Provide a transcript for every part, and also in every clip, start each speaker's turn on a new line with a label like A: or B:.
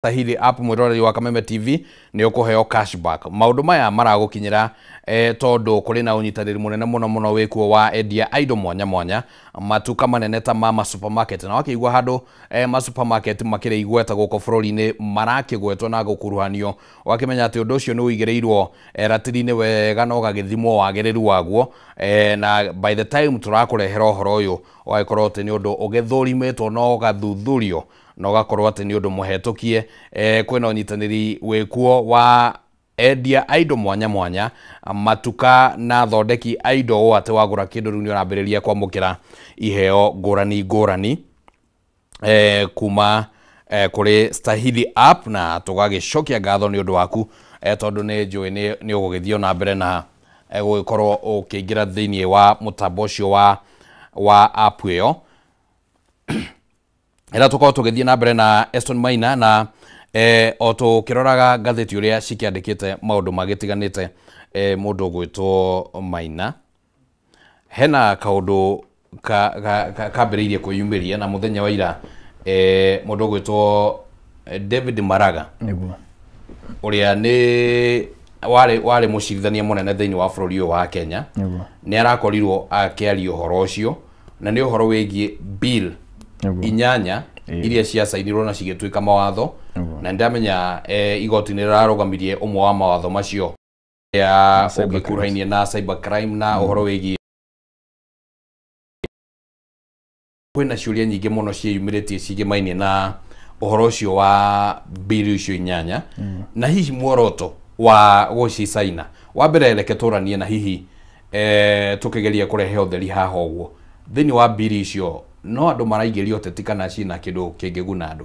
A: Stahili app mwiroreri wa Kameme TV nĩ ũkũheo cashback. Maũndũ maya maragũkinyĩra tondũ kũrĩ na ũnyitanĩri mũnene mũno mũno wĩkuo wa endia a indo mwanya mwanya, matuka manene ta Mama Supermarket, na wakĩigua handũ ma supermarket makĩrĩ igweta gũkũ bũrũri-inĩ marakĩgwetwo na gũkuruhanio, wakĩmenya atĩ ũndũ ũcio nĩ ũigĩrĩirwo ratiri-inĩ wega na ũgagĩthimwo wagĩrĩru waguo, na by the time tũrakũrehera ũhoro ũyũ ũgagĩkorwo atĩ nĩ ũndũ ũgĩthũrimĩtwo na ũgathuthurio na ũgakorwo atĩ nĩ ũndũ mũhetũkie. Kwĩna ũnyitanĩri wĩkuo wa endia a indo mwanya mwanya, matuka na thondeki a indo, ũũ atĩ wagũra kĩndũ rĩu nĩ ũrambĩrĩria kwamũkĩra iheo ngũrani ngũrani kuma kũrĩ Stahili app, na tũgagĩcokia ngatho nĩ ũndũ waku, tondũ nĩ njũĩ nĩ ũgũgĩthiĩ na mbere na gũgĩkorwo ũkĩingĩra thĩinĩ wa mũtambo ũcio wa app ĩyo. Ĩrĩa tũkorwo tũgĩthiĩ na mbere na Eston Maina na o tũkĩroraga ngathĩti ũrĩa cikĩandĩkĩte maũndũ magĩtiganĩte, mũndũ ũgwĩtwo Maina hena kaũndũ kambĩrĩirie kwĩyumĩria na mũthenya wa ira, mũndũ ũgwĩtwo David Maraga
B: nĩguo
A: ũrĩa nĩ warĩ mũcirithania mũnene thĩinĩ wa bũrũri ũyũ wa Kenya, nĩ arakorirwo akĩaria ũhoro ũcio, na nĩ ũhoro wĩgiĩ bill 8 iria ciacainirwo na cigĩtuĩka mawatho, na ndamenya igoti nĩ rĩrarũgamirie ũmwe wa mawatho macio ya ũngĩkuruhainie na cyber crime na ũhoro wĩgiĩ. Kwĩna ciũria nyingĩ mũno ciĩyumĩrĩtie cigĩmainie na ũhoro ũcio wa bill icio 8 na hihi muoroto wa gũcicaina. Wa mbere reke tũranie na hihi tũkĩgeria kũrehe ũtheri haha ũguo thĩinĩ wa bill icio, no andũ maraingĩria ũteti kana cina kĩndũ kĩngĩguna andũ?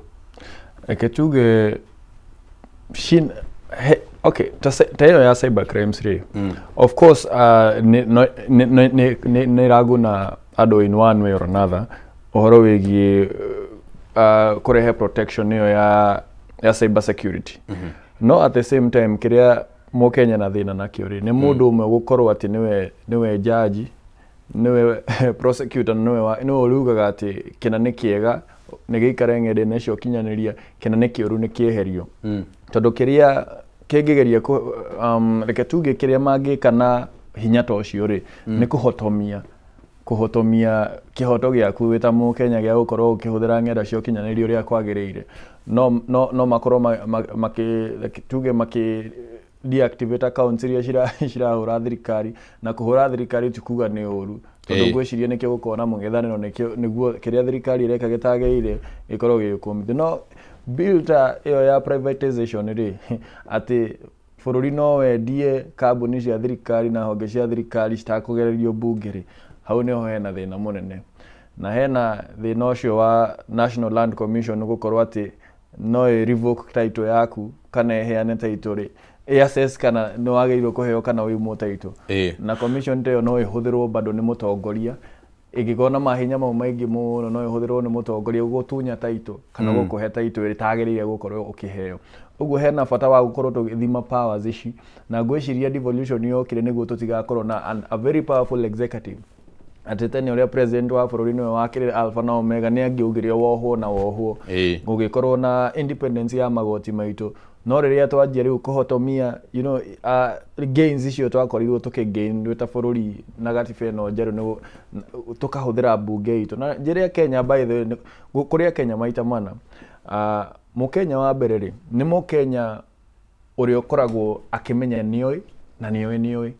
B: Reke tuge okay, ta ĩyo ya cyber crimes rĩ, of course nĩ ĩraguna andũ in one way or another, ũhoro wĩgiĩ kũrehe protection ĩyo ya cyber security. No at the same time kĩrĩa mũkenya na thĩna nakĩo rĩ, nĩ mũndũ ũmwe gũkorwo atĩ nĩwe judge, nĩwe prosecutor, nĩwe ũriugaga atĩ kĩna nĩ kĩega nĩ gĩikare ng'enda-inĩ cia ũkinyanĩria, kĩna nĩ kĩũru nĩ kĩeherio. Tondũ kĩrĩa kĩngĩgeria reke tuge kĩrĩa mangĩka na hinya ta ũcio rĩ, nĩ kũhotomia kĩhoto gĩaku wĩ ta mũkenya gĩa gũkorwo ũkĩhũthĩra ng'enda cia ũkinyanĩria ũrĩa kwagĩrĩire. No makorwo tuge makĩ deactivate accounts iria cirahũra thirikari, na kũhũra thirikari ti kuga nĩ ũru, tondũ ngwĩciria nĩkĩo gũkorwo na mũng'ethanĩro, nĩguo kĩrĩa thirikari ĩreka gĩtagĩrĩire gĩkorwo gĩgĩkũmithio. No bill ta ĩyo ya privatization rĩ, atĩ bũrũri no wendie kambuni cia thirikari na honge cia thirikari citakũgererio mbunge rĩ, hau nĩho hena thĩna mũnene. Na hena thĩna ũcio wa National Land Commission gũkorwo atĩ no ĩ revoke title yaku kana ĩheane title rĩ, ĩ-assess kana nĩ wagĩrĩirwo kũheo kana ũimwo title. Na commission ta ĩyo no ĩhũthĩrwo bado nĩ mũtongoria, ĩngĩkorwo na mahinya mau maingĩ mũno no ĩhũthĩrwo nĩ mũtongoria gũgũtunya title kana gũkũhe title ĩrĩa ĩtagĩrĩire gũkorwo ũkĩheo. Ũguo hena bata wa gũkorwo tũgĩthima powers ici, na ngwĩciria devolution yokire nĩguo tũtigakorwo na a very powerful executive. Atĩ tene ũrĩa president wa bũrũri nĩwe wakĩrĩ alpha na omega, nĩ angĩaugire wohwo na wohwo, gũgĩkorwo na independence ya magoti maitũ. No rĩrĩa twanjia rĩu kũhotomia gains icio twakorirwo tũkĩ-gain twĩ ta bũrũri na gatiba ĩno njerũ, tũkahũthĩra mbunge itũ. Na njĩra ya Kenya, by the way, kũrĩa Kenya maita mana, mũkenya wa mbere rĩ, nĩ mũkenya ũrĩa ũkoragwo akĩmenya nĩoĩ na nĩoĩ nĩoĩ.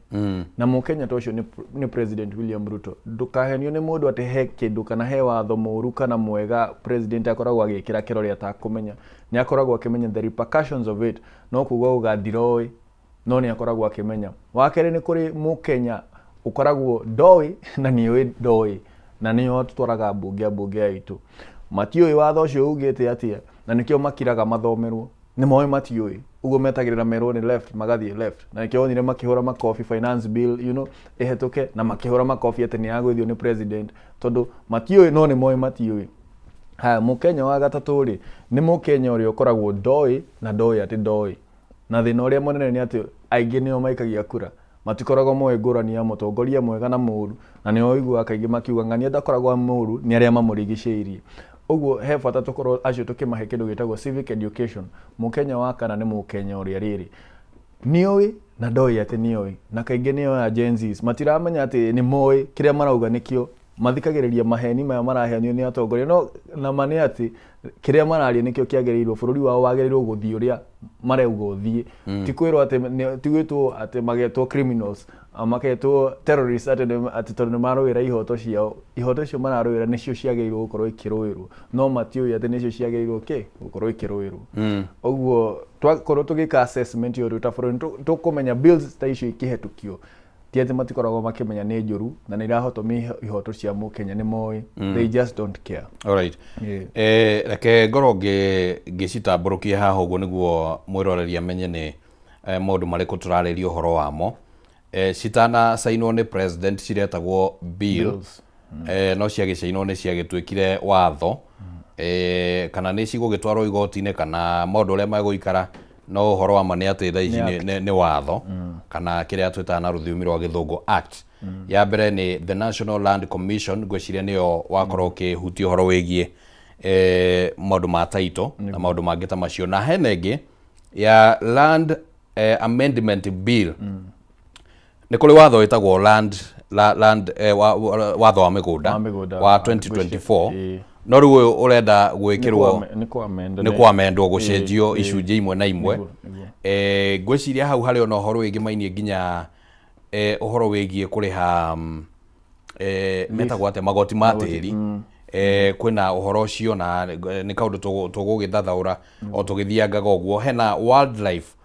B: Na mũkenya ta ũcio nĩ President William Ruto. Ndũkahenio nĩ mũndũ atĩ he kĩndũ kana he watho mũũru kana mwega president akoragwo agĩkĩra kĩrore atakũmenya. Nĩ akoragwo akĩmenya the repercussions of it, no kuga uga ndiroĩ, no nĩ akoragwo akĩmenya. Wa kerĩ nĩ kũrĩ mũkenya ũkoragwo ndoĩ na nĩoĩ ndoĩ, na nĩo tũtwaraga mbunge itũ. Matiũĩ watho ũcio ugĩte atĩa, na nĩkĩo makiraga mathomerwo. Nĩ moĩ matiũĩ, ũguo metagĩrĩra merwo nĩ left magathiĩ left, na nĩkĩo wonire makĩhũra makobi finance bill ĩhetũke, na makĩhũra makobi atĩ nĩ yagũithio nĩ president, tondũ matiũĩ no nĩ moĩ matiũĩ. Haya, mũkenya wa gatatũ rĩ, nĩ mũkenya ũrĩa ũkoragwo ndoĩ na ndoĩ atĩ ndoĩ. Na thĩna ũrĩa mũnene nĩ atĩ aingĩ nĩo maikagia kura, matikoragwo moĩ ngũrani ya mũtongoria mwega na mũũru, na nĩo ũiguaga kaingĩ makiuga ng'ania ndakoragwo mũũru, nĩ arĩa mamũrigicĩirie. Ũguo he bata tũkorwo acio tũkĩmahe kĩndũ gĩtagwo civic education. Mũkenya wa kana nĩ mũkenya ũrĩa rĩrĩ nĩoĩ na ndoĩ atĩ nĩoĩ, na kaingĩ nĩo ya Gen Zs matiramenya atĩ nĩ moĩ kĩrĩa marauga nĩkĩo mathikagĩrĩria maheni maya maraheanio nĩ atongoria, no na ma nĩ atĩ kĩrĩa mararia nĩkĩo kĩagĩrĩirwo, bũrũri wao wagĩrĩirwo gũthiĩ ũrĩa marauga ũthiĩ. Ti kwĩrwo atĩ ti gwĩtwo atĩ magetwo criminals, maketwo terrorists atĩ tondũ nĩ marũĩra ihoto ciao. Ihoto icio mararũĩra nĩcio ciagĩrĩirwo gũkorwo ikĩrũĩrwo, no matiũĩ atĩ nĩcio ciagĩrĩirwo kĩ gũkorwo ikĩrũĩrwo. Ũguo twakorwo tũgĩka assessment ĩyo ta bũrũri tũkũmenya bills ta icio ikĩhetũkio ti atĩ matikoragwo makĩmenya nĩ njũru na nĩ irahotomia ihoto cia mũkenya, nĩ moĩ, they just don't care.
A: Alright. Yeah. Reke ngorwo ngĩcitambũrũkia haha ũguo nĩguo mwĩroreri amenye nĩ maũndũ marĩkũ tũrarĩria ũhoro wamo. Citana sainwo nĩ president ciretagwo bills. No ciagĩcainwo nĩ ciagĩtuĩkire watho. Kana nĩ cigũgĩtwarwo igoti-inĩ kana maũndũ ũrĩa megũikara, no ũhoro wa ma nĩ atĩ thaa ici nĩ watho, kana kĩrĩa twĩtaga na rũthiomi rwa gĩthũngũ act. Ya mbere nĩ the National Land Commission, ngwĩciria nĩyo wakorwo ũkĩhutia ũhoro wĩgiĩ maũndũ ma title na maũndũ mangĩ ta macio. Na hena ĩngĩ ya Land Amendment Bill. Nĩ kũrĩ watho wĩtagwo land watho wa mĩgũnda wa 2024, no rĩu ũyũ ũrenda gwĩkĩrwo nĩ kwamendwo gũcenjio icunjĩ imwe na imwe. Ngwĩciria hau harĩ ona ũhoro wĩgĩmainie nginya ũhoro wĩgiĩ kũrĩha metagwo atĩa magoti ma tĩri. Kwĩna ũhoro ũcio na nĩ kaũndũ tũgũgĩthathaũra o tũgĩthiangaga ũguo. Hena wildlife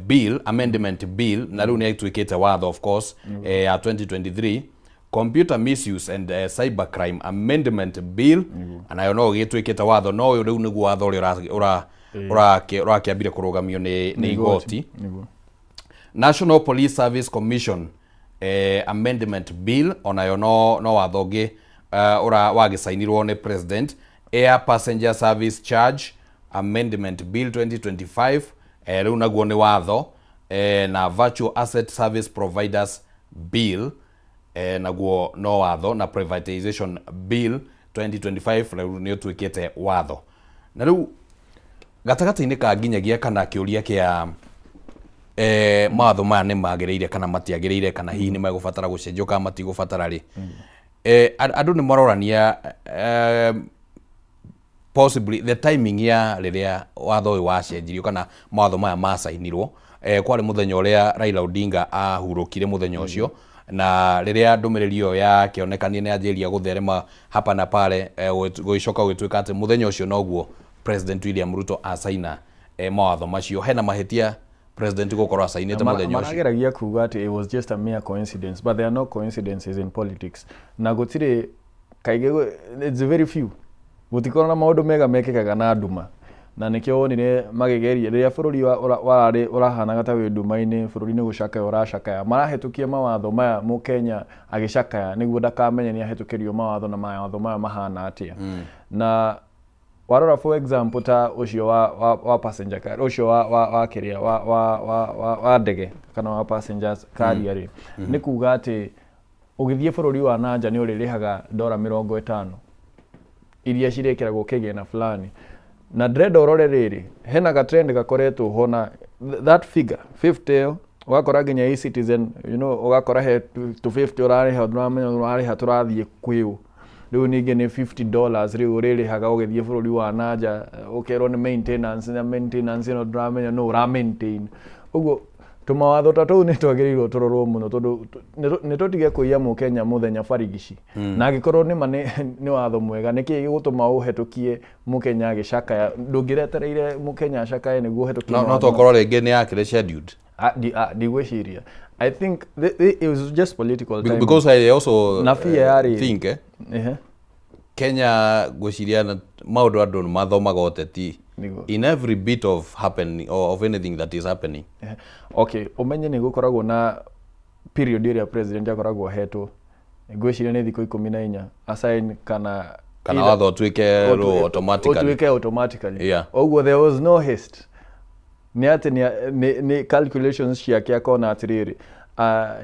A: bill, amendment bill, na rĩu nĩ ĩtuĩkĩte watho of course, ya 2023. Computer misuse and cybercrime amendment bill, nayo no gĩtuĩkĩte watho, no ũyũ rĩu nĩguo watho ũrĩa ũrakĩambire kũrũgamio nĩ igoti. National Police Service Commission amendment bill, onayo no watho ũngĩ wagĩcainirwo nĩ president. Air Passenger Service Charge Amendment Bill 2025, rĩu naguo nĩ watho. Na Virtual Asset Service Providers Bill, naguo no watho. Na Privatization Bill 2025 rĩu nĩ ũtuĩkĩte watho. Na rĩu gatagatĩ-inĩ ka nginyagia kana kĩũria kĩa mawatho maya nĩ magĩrĩire kana matiagĩrĩire, kana hihi nĩ megũbatara gũcenjio kana matigũbatara rĩ, andũ nĩ marorania possibly the timing ya rĩrĩa watho ũyũ wacenjirio kana mawatho maya macainirwo. Kwarĩ mũthenya ũrĩa Raila Odinga ahurũkire mũthenya ũcio, na rĩrĩa ndũmĩrĩri ĩyo yakĩonekanie nĩ yanjĩrĩria gũtherema hapa na pale, gũgĩcoka gũgĩtuĩka atĩ mũthenya ũcio noguo President William Ruto acaina mawatho macio. Hena mahĩtia president gũkorwo acainĩte mũthenya ũcio.
B: Marageragia kuga atĩ it was just a mere coincidence, but there are no coincidences in politics. Na gũtirĩ kaingĩ, it's very few. Gũtikorwo na maũndũ mega mekĩkaga na nduma, na nĩkĩo wonire magĩgeria rĩrĩa bũrũri wararĩ ũrahanaga ta wĩ nduma-inĩ, bũrũri nĩ gũcakaya ũracakaya, marahĩtũkia mawatho maya mũkenya agĩcakaya nĩguo ndakamenye nĩ ahĩtũkĩrio mawatho na mawatho maya mahana atĩa. Na warora for example ta ũcio wa passenger car, ũcio wa kĩrĩa wa ndege kana wa passengers carrier rĩ, nĩ kuga atĩ ũgĩthiĩ bũrũri wa nanja nĩ ũrĩrĩhaga $50 iria cirekĩragwo kĩgĩna fulani. Na ndĩrenda ũrore rĩrĩ, hena ga trend gakoretwo ho na that figure 50 ĩyo, ũgakora nginya e-citizen, you know, ũgakora he 250 ũrarĩha, ndũramenya ũrarĩha tũrathiĩ kwĩũ. Rĩu ningĩ nĩ $50 rĩu ũrĩrĩhaga ũgĩthiĩ bũrũri wa nanja, ũkerwo nĩ maintenance, na maintenance ĩno ndũramenya nũ ũra maintain. Ũguo tũmawatho ta tũu nĩ twagĩrĩirwo tũrorwo mũno, tondũ nĩ tũtige kũiya mũkenya mũthenya barigici. Na angĩkorwo nĩma nĩ watho mwega, nĩkĩĩ gĩgũtũma ũhetũkie mũkenya agĩcakaya? Ndũngĩretereire mũkenya acakaye nĩguo ũhetũkie.
A: No tokorwo rĩngĩ nĩ yakĩrĩ scheduled.
B: Ndigwĩciria. I think it was just political timing.
A: Because I also
B: na fear
A: think Kenya ngwĩciria maũndũ andũ mathomaga ũteti in every bit of happening or of anything that is happening.
B: Okay, umenye nĩ gũkoragwo na period ĩrĩa president akoragwo ahetwo. Ngwĩciria nĩ thikũ 14 assign kana
A: watho ũtuĩke automatically.
B: Ũtuĩke automatically. Ũguo there was no haste. Nĩ atĩ nĩ calculations ciake akona atĩrĩrĩ,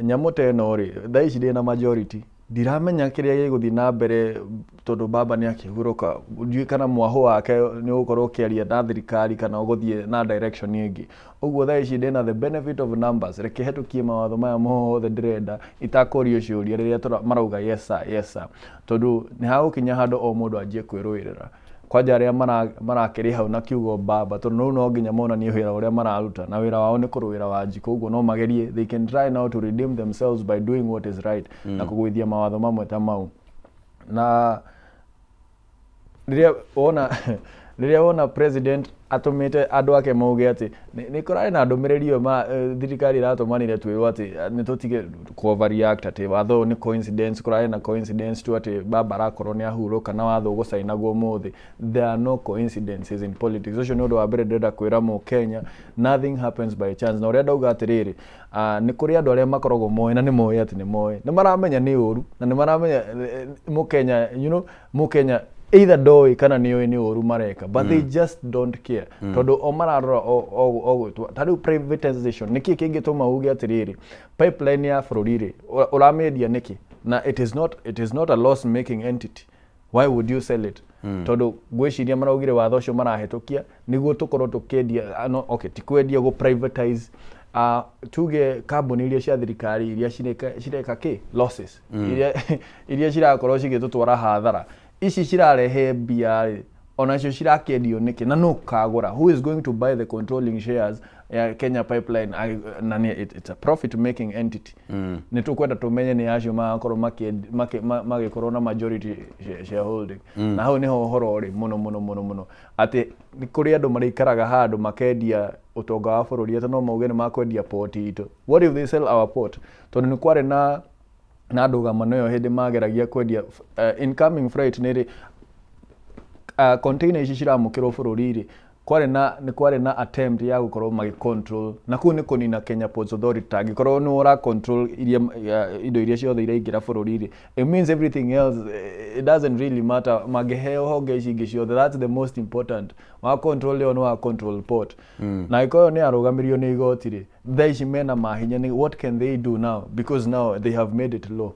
B: nyamũ ta ĩno rĩ, thaa ici ndĩ na majority. Ndiramenya kĩrĩa gĩgũthiĩ na mbere tondũ baba nĩ akĩhurũka, ndiũĩ kana mwahũ wake nĩ ũgũkorwo ũkĩaria na thirikari kana ũgũthiĩ na direction ĩngĩ. Ũguo thaa ici ndĩna the benefit of numbers, reke hetũkie mawatho maya mothe ndĩrenda itakũrio ciũria rĩrĩa marauga yes sir, yes sir, tondũ nĩ hagũkinya handũ o mũndũ anjie kwĩrũĩrĩra. Kwanja arĩa marakĩrĩ hau na kiugo baba, tondũ rĩu no nginya monanie wĩra ũrĩa mararuta, na wĩra wao nĩ kũrũĩra Wanjikũ. Ũguo no magerie, they can try now to redeem themselves by doing what is right na kũgũithia mawatho mamwe ta mau. Na rĩrĩa wona president atũmĩte andũ ake mauge atĩ nĩ kũrarĩ na ndũmĩrĩri ĩyo thirikari ĩratũmanire twĩrwo atĩ nĩ tũtige kũ overreact, atĩ watho ũyũ nĩ coincidence, kũrarĩ na coincidence tu atĩ baba arakorwo nĩ ahurũka na watho ũgũcainagwo ũmũthĩ. There are no coincidences in politics. Ũcio nĩ ũndũ wa mbere ndĩrenda kwĩra mũkenya, nothing happens by chance. Na ũrĩa ndauga atĩrĩrĩ, nĩ kũrĩ andũ arĩa makoragwo moĩ na nĩ moĩ atĩ nĩ moĩ, nĩ maramenya nĩ ũru na nĩ maramenya mũkenya, mũkenya either ndoĩ kana nĩ ũĩ nĩ ũru mareka, but they just don't care, tondũ o mararora o gwĩtwo ta rĩu privatization. Nĩkĩ kĩngĩtũma uge atĩrĩrĩ, pipeline ya bũrũri rĩ, ũramĩendia nĩkĩ? Na it is not a loss making entity. Why would you sell it? Tondũ ngwĩciria maraugire watho ũcio marahĩtũkia nĩguo tũkorwo tũkĩendia, no, okay, ti kwendia, gũ privatize, tuge kambuni iria cia thirikari iria cireka kĩ losses, iria cirakorwo cigĩtũtwara hathara, ici cirarehe mbia rĩ, onacio cirakĩendio nĩkĩ? Na no kagũra? Who is going to buy the controlling shares ya Kenya Pipeline? Na it's a profit making entity. Nĩ tũkwenda tũmenye nĩ acio magakorwo magĩkorwo na majority shareholding. Na hau nĩho ũhoro ũrĩ mũno mũno mũno mũno, atĩ nĩ kũrĩ andũ marĩikaraga handũ makendia ũtonga wa bũrũri, atĩ no mauge nĩ makwendia port itũ. What if they sell our port? Tondũ nĩ kwarĩ na ndũgamano ĩyo hĩndĩ mageragia kwendia incoming freight, nĩ rĩ container ici ciramũkĩrwo bũrũri rĩ, kwarĩ na nĩ kwarĩ na attempt ya gũkorwo magĩ control, na kũu nĩ kũnina Kenya Ports Authority. Angĩkorwo nĩ ũra control iria indo iria ciothe iraingĩra bũrũri rĩ, it means everything else, it doesn't really matter. Mangĩheo honge ici ingĩ ciothe, that's the most important. Wa control ĩyo nĩ wa control port, na ĩkorwo nĩ yarũgamirio nĩ igoti rĩ, thaa ici mena mahinya nĩ what can they do now? Because now they have made it law.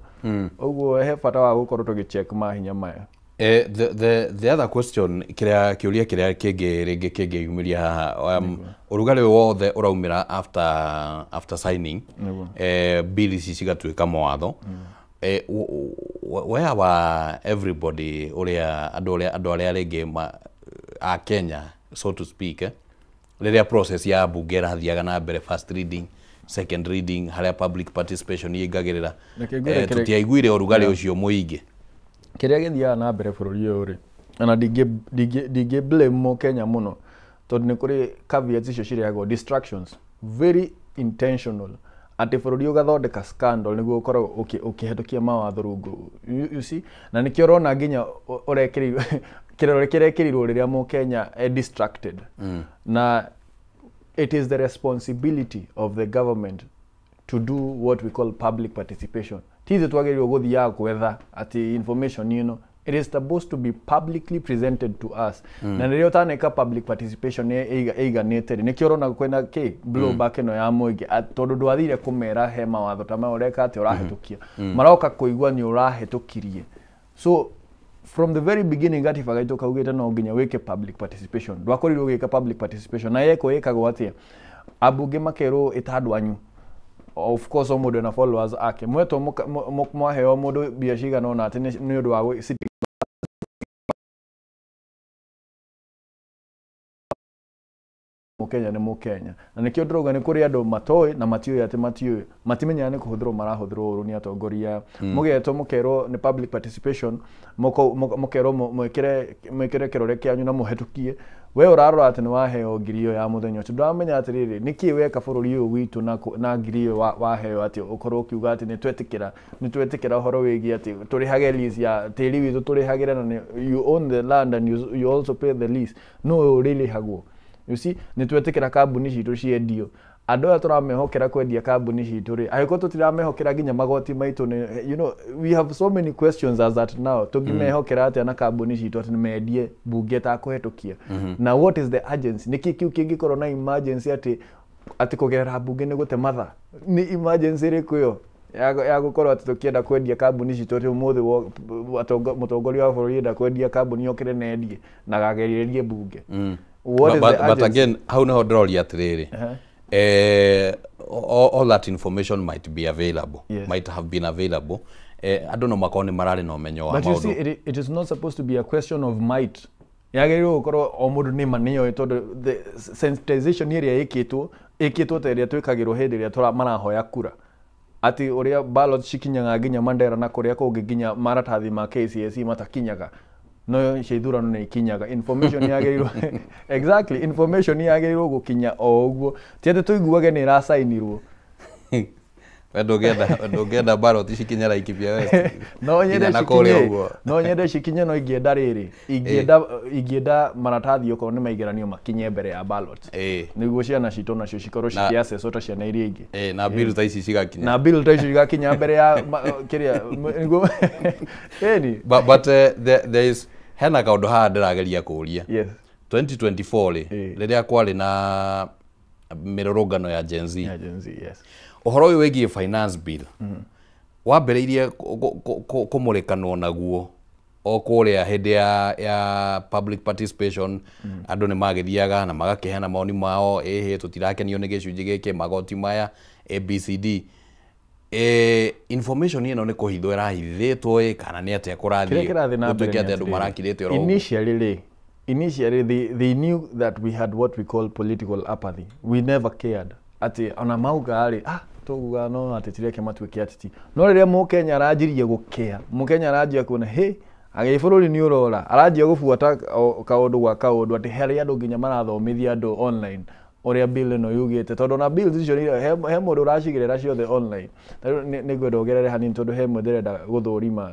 B: Ũguo he bata wa gũkorwo tũgĩcheck mahinya maya.
A: The other question, kĩrĩa kĩũria kĩrĩa kĩngĩ rĩngĩ kĩngĩyumĩria haha, ũrugarĩ ũyũ wothe ũraumĩra after signing bill ici cigatuĩka mawatho, where were everybody, ũrĩa andũ arĩa rĩngĩ a Kenya, so to speak, rĩrĩa process ya bunge ĩrathiaga na mbere, first reading, second reading, harĩa public participation ĩingagĩrĩra?
B: Reke ngwĩre
A: Tũtiaiguire ũrugarĩ ũcio mũingĩ.
B: Kĩrĩa gĩthiaga na mbere bũrũri ũyũ rĩ, ona ndingĩ blame mũkenya mũno, tondũ nĩ kũrĩ caveats icio cirehagwo, distractions, very intentional, atĩ bũrũri ũgathondeka scandal nĩguo ũkorwo ũkĩhetũkia mawatho rungu, you see? Na nĩkĩo ũrona nginya ũrekĩrĩirwo kĩrore kĩrekĩrirwo rĩrĩa mũkenya e distracted. Na it is the responsibility of the government to do what we call public participation. Ti ithuĩ twagĩrĩirwo gũthiaga gwetha atĩ information ĩno, it is supposed to be publicly presented to us. Na rĩrĩa ũtaneka public participation ĩiganĩte rĩ, nĩkĩo ũrona kwĩna kĩ blowback ĩno ya mũingĩ, tondũ ndwathire kũmera he mawatho ta maya ũreka atĩ ũrahĩtũkia, maroka kũigua nĩ ũrahĩtũkirie. So from the very beginning gatiba gaitũ kaugĩte no nginya wĩke public participation. Ndwakorirwo ũgĩka public participation. Na yekwo ĩkagwo atĩa? Ambunge makerwo ĩta andũ anyu. Of course o mũndũ ena followers ake, mwetwo mwaheo mũndũ mbia cigana ũna atĩ nĩ ũndũ wa mũkenya nĩ mũkenya. Na nĩkĩo ndĩrauga nĩ kũrĩ andũ matoĩ na matiũĩ atĩ matiũĩ, matimenyaga nĩ kũhũthĩrwo marahũthĩrwo ũru nĩ atongoria. Mũgetwo mũkerwo nĩ public participation, mũkerwo mwĩkĩre kĩrore kĩanyu na mũhetũkie. We ũrarora atĩ nĩ waheo ngiri ĩyo ya mũthenya ũcio, ndũramenya atĩrĩrĩ nĩkĩ weka bũrũri ũyũ witũ na ngiri ĩyo waheo, atĩ ũkorwo ũkiuga atĩ nĩ twetĩkĩra ũhoro wĩgiĩ atĩ tũrĩhage lease ya tĩri witũ, tũrĩhagĩre na you own the land and you also pay the lease, no ũrĩrĩhagwo. You see, nĩ twetĩkĩra kambuni citũ ciendio. Andũ aya tũramehokera kwendia kambuni citũ rĩ, angĩkorwo tũtiramehokera nginya magoti maitũ nĩ, we have so many questions as at now. Tũngĩmehokera atĩa na kambuni citũ atĩ nĩmendie mbunge ĩtakũhetũkia? Na what is the urgency? Nĩkĩ kĩu kĩngĩkorwo na emergency atĩ kũgerera mbunge nĩ gũte mathaa? Nĩ emergency ĩrĩkũ ĩyo? ya gũkorwo atĩ tũkĩenda kwendia kambuni citũ atĩ ũmũthĩ mũtongoria wa bũrũri enda kwendia kambuni okĩre na endie na agagĩrĩrie bunge. What
A: But,
B: is the
A: but
B: urgency?
A: Again, hau niho ndĩroria atĩrĩrĩ, all that information might be available, might have been available, andũ no makorwo nĩ mararĩ na ũmenyo wa
B: But you see,
A: maũndũ.
B: it is not supposed to be a question of might. Yagĩrĩirwo gũkorwo o mũndũ nĩ ma nĩoĩ, tondũ the sensitization ĩrĩa ĩkĩtwo ta ĩrĩa twĩkagĩrwo hĩndĩ ĩrĩa marahoya kura, atĩ ũrĩa ballot cikinyaga nginya Mandera na kũrĩa kũngĩ, nginya maratathi ma KCSE matakinyaga, no cia ithurano nĩ ikinyaga. Information yagĩrĩirwo, exactly, information yagĩrĩirwo gũkinya o ũguo, ti atĩ tũiguage nĩ ĩracainirwo.
A: We ndũngĩenda ballot cikinye Laikipia West
B: No nyende
A: nginya na kũrĩa
B: cikinye.
A: ũguo?
B: No nyende cikinye, no ingĩenda rĩrĩ, ingĩenda maratathi okorwo nĩ maigeranio makinye mbere ya ballot, nĩguo ciana citũ nacio cikorwo cikĩaccesswo ta ciana iria ingĩ.
A: Na bill ta ici cigakinya.
B: Na bill ta icio igakinya mbere ya kĩrĩa nĩguo ĩni.
A: But there is hena kaũndũ haha ndĩrageria kũũria. 2024 rĩ, rĩrĩa kwarĩ na mĩrũrũngano ya Gen Z,
B: Yeah, Gen Z, yes.
A: Ũhoro ũyũ wĩgiĩ finance bill wambĩrĩirie kũmũrĩkanwo naguo o kũrĩa hĩndĩ ya public participation. Andũ nĩ magĩthiaga na magakĩheana maoni mao, ĩhĩ, tũtirakenio nĩ gĩcunjĩ gĩkĩ, magoti maya, ABCD. Information ĩno nĩ kũhithwo ĩrahithĩtwo ĩ, kana nĩ atĩa
B: Kĩrĩa
A: kũrathiĩ
B: kĩrathiĩ na mbere
A: gũtuĩke
B: nĩ
A: atĩ andũ
B: atĩrĩrĩ,
A: marakirĩte oro ũguo?
B: Initially rĩ, initially they knew that we had what we call political apathy. We never cared atĩ ona mauga rĩ, tũguga no ateti reke matuĩke ateti. No rĩrĩa mũkenya aranjirie gũkĩa, mũkenya aranjia kuona hĩ agĩ bũrũri nĩ ũrora, aranjia gũbuata kaũndũ gwa kaũndũ, atĩ harĩ andũ nginya marathomithia andũ online ũrĩa bill ĩno yugĩte, tondũ ona bills icio he mũndũ ũracigerera ciothe online. Ta rĩu nĩ ngwenda ũgerere hanini, tondũ he ĩmwe ndĩrenda gũthũrima,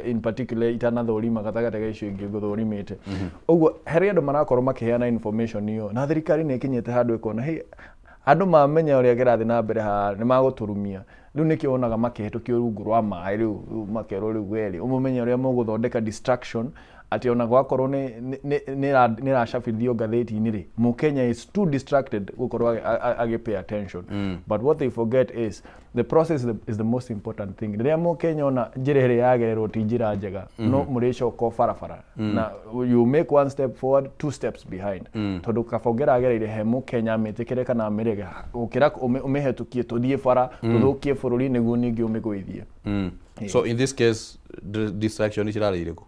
B: in particular itanathũrima gatagatĩ ga icio ingĩ ngũthũrimĩte. Ũguo harĩ andũ marakorwo makĩheana information ĩyo, na thirikari nĩ ĩkinyĩte handũ ĩkona hey, andũ mamenya ũrĩa kĩrathiĩ na mbere haha nĩ magũtũrumia. Rĩu nĩkĩo wonaga makĩhĩtũkio rungu rwa maĩ, rĩu makerwo rĩu werĩ ũmũmenye ũrĩa mũgũthondeka distraction, atĩ ona gwakorwo nĩ ĩracabithio ngathĩti-inĩ rĩ, mũkenya is too distracted gũkorwo agĩ pay attention. But what they forget is the process is the most important thing. Rĩrĩa mũkenya ona njĩra ĩrĩa yagererwo ti njĩra njega, no mũrĩcoka o barabara, na you make one step forward, two steps behind, tondũ kaba ũngĩragereire he mũkenya amĩtĩkĩre kana amĩrege, gũkĩra ũmĩhetũkie tũthiĩ bara tũthũkie bũrũri nĩguo ningĩ ũmĩgũithie.
A: So in this case, distraction cirarĩ irĩkũ?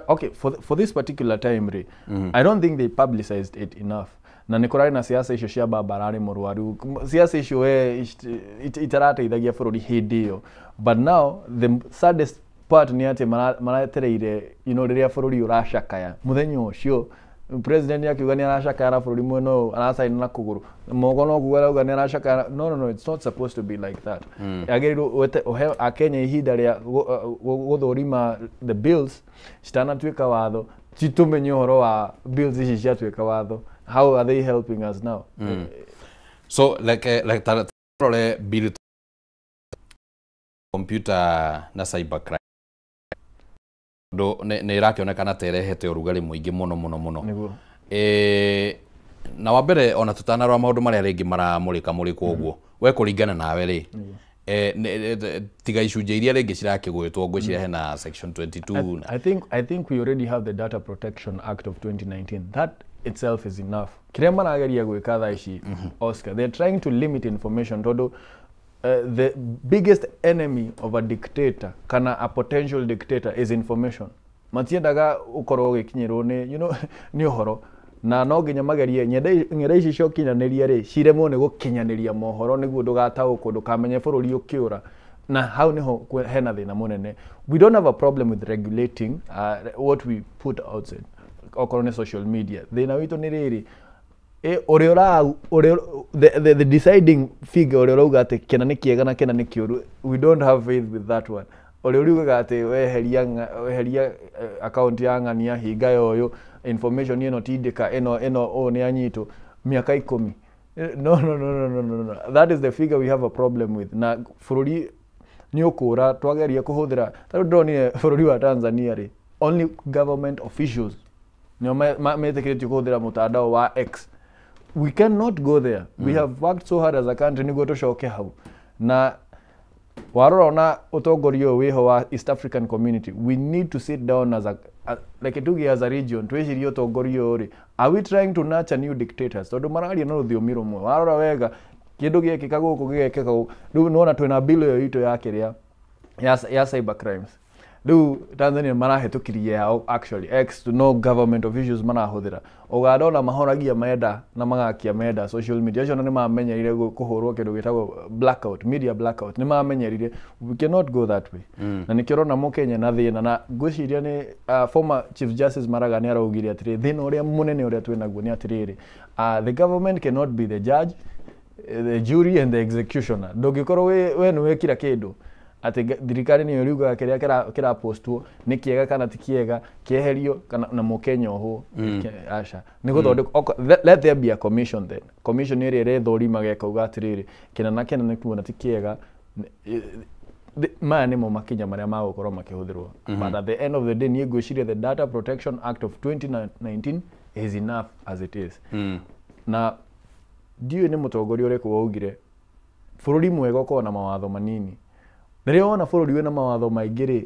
B: Okay, for this particular time rĩ, I don't think they publicized it enough, na nĩ kũrarĩ na siasa icio cia baba ararĩ mũrwaru, siasa icio we itarateithagia bũrũri hĩndĩ ĩyo. But now the saddest part nĩ atĩ maretereire rĩrĩa bũrũri ũracakaya, mũthenya ũcio president akiuga nĩ aracakaya na bũrũri mwena ũyũ aracaina na kũgũrũ moko no kuga arauga nĩ aracakaya. No, no, no, it's not supposed to be like that. Yagĩrĩirwo ũhe akenya ihinda rĩa gũthũrima the bills citanatuĩka watho, ti tũmenye ũhoro wa bills ici ciatuĩka watho. How are they helping us now?
A: So like rore bill computer na cyber crime, tondũ nĩ ĩrakĩonekana ta ĩrehete ũrugarĩ mũingĩ mũno mũno mũno.
B: Nĩguo.
A: Na wa mbere, ona tũtanarora maũndũ marĩa rĩngĩ maramũrĩka mũrĩkwo ũguo, we kũringana nawe rĩ, tiga icunjĩ iria rĩngĩ cirakĩgwĩtwo, ngwĩciria hena section 22 na
B: I think we already have the Data Protection Act of 2019. That itself is enough. Kĩrĩa marageria gwĩka thaa ici, Oscar, they're trying to limit information, tondũ the biggest enemy of a dictator kana a potential dictator is information. Matiendaga ũkorwo ũgĩkinyĩrwo nĩ nĩ ũhoro, na no nginya magerie ng'enda ici cia ũkinyanĩria rĩ ciremwo nĩ gũkinyanĩria mohoro nĩguo ndũgataũkwo, ndũkamenye bũrũri ũkĩũra, na hau niho hena thĩna mũnene. We don't have a problem with regulating what we put outside, okorwo nĩ social media. Thĩna witũ nĩ rĩrĩ, ũrĩa ũra ũrĩa the deciding figure, ũrĩa ũrauga atĩ kĩna nĩ kĩega na kĩna nĩ kĩũru, we don't have faith with that one. Ũrĩa ũriugaga atĩ weheria account ya ng'ania, hinga ya ũyũ, information ĩno tindĩka ĩno ĩno, ũũ nĩ anyitwo mĩaka 10. No, no, no, no, no, no, no. That is the figure we have a problem with, na bũrũri nĩ ũkũra twageria kũhũthĩra. Ta rĩu ndĩronire bũrũri wa Tanzania rĩ, only government officials nĩo metĩkĩrĩtio kũhũthĩra mũtandao wa X. We cannot go there. We have worked so hard as a country nĩguo tũcoke hau na Warora ona ũtongoria ũyũ wĩho wa East African Community, we need to sit down as a like tuge as a region, twĩcirie ũtongoria ũyũ rĩ, are we trying to nurture new dictators? Tondũ mararia na rũthiomi rũmwe. Warora wega kĩndũ gĩekĩka gũkũ gĩgekĩka gũkũ. Rĩu nĩwona twĩna bill ĩyo itũ ya kĩrĩa ya cyber crimes. Rĩu Tanzania marahĩtũkirie yao, actually X no government officials marahũthĩra. Uganda ona mahoragia menda na magakia menda social media acio nĩ mamenyerire kũhũrwo kĩndũ gĩtagwo blackout, media blackout. Nĩ mamenyerire, we cannot go that way. Na nĩkĩo ũrona mũkenya na thĩna, na ngwĩciria nĩ former Chief Justice Maraga nĩ araugire atĩrĩ, thĩna ũrĩa mũnene ũrĩa twĩnaguo nĩ atĩrĩrĩ, the government cannot be the judge, the jury and the executioner. Ndũngĩkorwo we nĩ wekira kĩndũ atĩ thirikari nĩyo ĩriugaga kĩrĩa kĩrapostwo nĩ kĩega kana ti kĩega, kĩeherio kana na mũkenya ũhũ. Aca, nĩ gũthondekwo, let there be a commission then. Commission ĩrĩa ĩrethũrimaga ĩkauga atĩrĩrĩ, kĩna na kĩna nĩ kuona ti kĩega. Maya nĩmo makinya marĩa magũkorwo makĩhũthĩrwo. But at the end of the day, niĩ ngwĩciria the Data Protection Act of 2019 is enough as it is. Na ndiũĩ nĩ mũtongoria ũrĩkũ waugire bũrũri mwega ũkoragwo na mawatho manini. Rĩrĩa wona bũrũri wĩna mawatho maingĩ rĩ,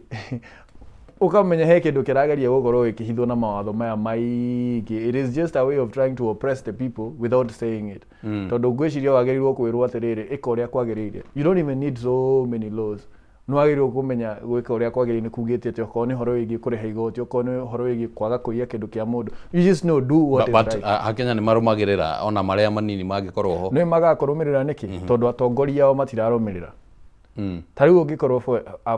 B: ũkamenya he kĩndũ kĩrageria gũkorwo gĩkĩhithwo na mawatho maya maingĩ. It is just a way of trying to oppress the people without saying it. Tondũ ngwĩciria wagĩrĩirwo kwĩrwo atĩrĩrĩ, ĩka ũrĩa kwagĩrĩire. You don't even need so many laws. Nĩ wagĩrĩirwo kũmenya gwĩka ũrĩa kwagĩrĩire nĩ kugĩte atĩ okorwo nĩ ũhoro wĩgiĩ kũrĩha igoti, okorwo nĩ ũhoro wĩgiĩ kwaga kũiya kĩndũ kĩa mũndũ, you just know, do what is
A: but
B: right.
A: Akenya nĩ marũmagĩrĩra ona marĩa manini mangĩkorwo ho?
B: Nĩ magaga kũrũmĩrĩra nĩkĩ? Tondũ atongoria ao matirarũmĩrĩra. Ta rĩu ũngĩkorwo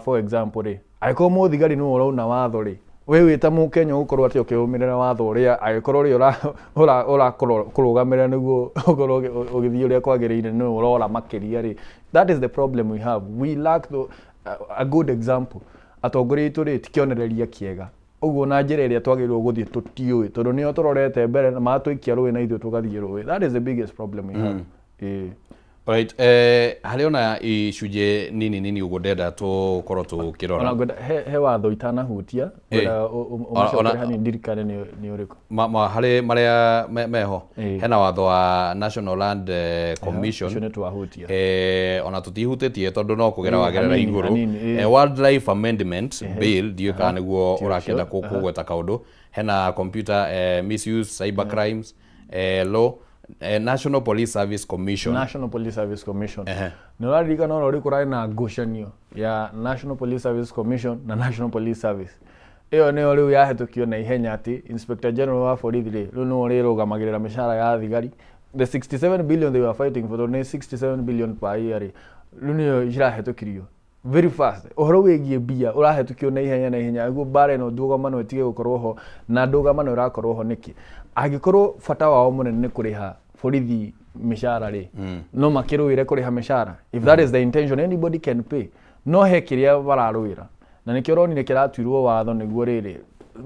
B: for example rĩ, angĩkorwo mũthigari nĩwe ũrauna watho rĩ, we wĩ ta mũkenya ũgũkorwo atĩ ũkĩrũmĩrĩra watho ũrĩa angĩkorwo ũrĩa ũrakũrũgamĩrĩra nĩguo ũkorwo ũgĩthiĩ ũrĩa kwagĩrĩire nĩwe ũrora makĩria rĩ. That is the problem we have. We lack a good example. Atongoria aitũ rĩ, ti kĩonereria kĩega. Ũguo na njĩra ĩrĩa twagĩrĩirwo gũthiĩ tũtiũĩ, tondũ nĩo tũrorete mbere na matũikia rũĩ na ithuĩ tũgathiĩ rũĩ. That is the biggest problem we have. Ĩĩ.
A: Right, harĩ ona icunjĩ nini nini ũguo ndenda tũkorwo tũkĩrora.
B: Ona ngwenda he watho itanahutia, ngwenda ũmacokere hanini ndirikane nĩ ũrĩkũ.
A: Harĩ marĩa meho, hena watho wa National Land Commission.
B: Ũcio nĩ twahutia.
A: Ona tũtihutĩtie tondũ no kũgera wagerera igũrũ.
B: Hanini, ĩĩ.
A: Wildlife Amendment Bill, ndiũĩ kana nĩguo
B: Ti ũcio.
A: Ũrakĩenda kũgweta kaũndũ. Hena computer misuse, cyber crimes law, National Police Service Commission.
B: National Police Service Commission. Nĩ ũraririkana ona ũrĩ kũrarĩ na ngucanio ya National Police Service Commission na National Police Service. Ĩyo nĩyo rĩu yahĩtũkio na ihenya atĩ Inspector General wa borithi rĩ, rĩu nĩwe ũrĩrũgamagĩrĩra mĩcara ya thigari. The 67 billion they were fighting for, tondũ nĩ 67 billion per year rĩ, rĩu nĩyo cirahĩtũkirio very fast. Ũhoro wĩgiĩ mbia ũrahĩtũkio na ihenya na ihenya nĩguo mbara ĩno ndũgamano ĩtige gũkorwo ho. Na ndũgamano ĩrakorwo ho nĩkĩ? Angĩkorwo bata wao mũnene nĩ kũrĩha borithi mĩcara rĩ, no makĩrũĩre kũrĩha mĩcara. If that is the intention, anybody can pay. No he kĩrĩa mararũĩra, na nĩkĩo ũronire kĩratuirwo watho nĩguo rĩrĩ,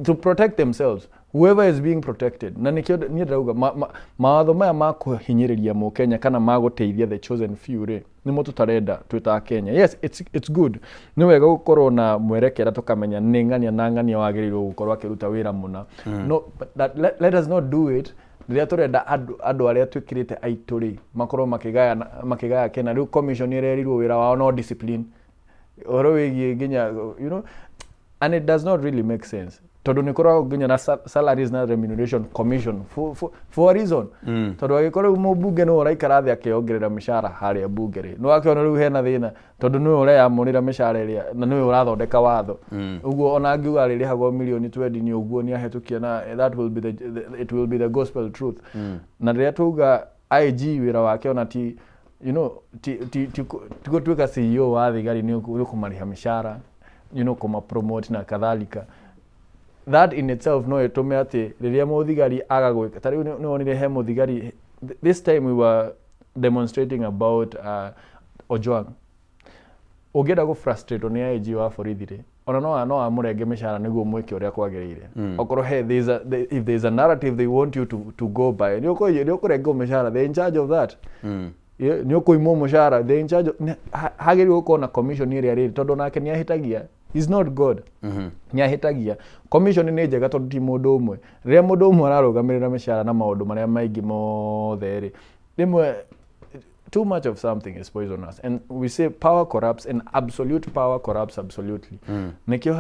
B: to protect themselves, whoever is being protected. Na nĩkĩo niĩ ndĩrauga mawatho maya ma kũhinyĩrĩria mũkenya kana ma gũteithia the chosen few rĩ, nĩmo tũtarenda twĩ ta Kenya. Yes, it's good, nĩ wega gũkorwo na mwerekera tũkamenya nĩ ng'ania na ng'ania wagĩrĩirwo gũkorwo akĩruta wĩra mũna. No, but that, let us not do it rĩrĩa tũrenda andũ arĩa twĩkĩrĩte aitũ rĩ makorwo makĩgaya kena. Rĩu commission ĩrerirwo wĩra wao no discipline, ũhoro wĩgiĩ nginya and it does not really make sense, tondũ nĩ kũragwo nginya na salaries na remuneration commission for a reason. Tondũ angĩkorwo rĩu mũmbunge nĩwe ũraikara thĩ akĩongerera mĩcara harĩa mbunge rĩ, nĩ wakĩona rĩu hena thĩna, tondũ nĩwe ũreyamũrĩra mĩcara ĩrĩa na nĩwe ũrathondeka watho. Ũguo ona angiuga arĩrĩhagwo mirioni 20 nĩ ũguo nĩ ahĩtũkia, na that will be the it will be the gospel truth. Na rĩrĩa twauga IG wĩra wake ona ti you know ti ti ti ti gũtuĩka CEO wa thigari, nĩ kũmarĩha mĩcara, kũma promote na kadhalika. That in itself no ĩtũme atĩ rĩrĩa mũthigari aga gwĩka ta rĩu nĩ wonire he mũthigari, this time we were demonstrating about Ojwang, ũngĩenda gũ frustrate nĩ IG wa borithi rĩ, ona no amũrenge mĩcara nĩguo mwĩke ũrĩa kwagĩrĩire. Okorwo he there is a, if there is a narrative they want you to go by, nĩ ũkũrengwo mĩcara. They in charge of that. Nĩ ũkũimwo mũcara. They in charge hagĩrĩirwo gũkorwo na commission ĩrĩa rĩrĩ, tondũ nake nĩ ahĩtagia. He's not God, nĩ ahĩtagia. Commission nĩ njega tondũ ti mũndũ ũmwe. Rĩrĩa mũndũ ũmwe ararũgamĩrĩra mĩcara na maũndũ marĩa maingĩ mothe rĩ, rĩmwe Too much of something is poisonous, and we say power corrupts, and absolute power corrupts absolutely. Nikio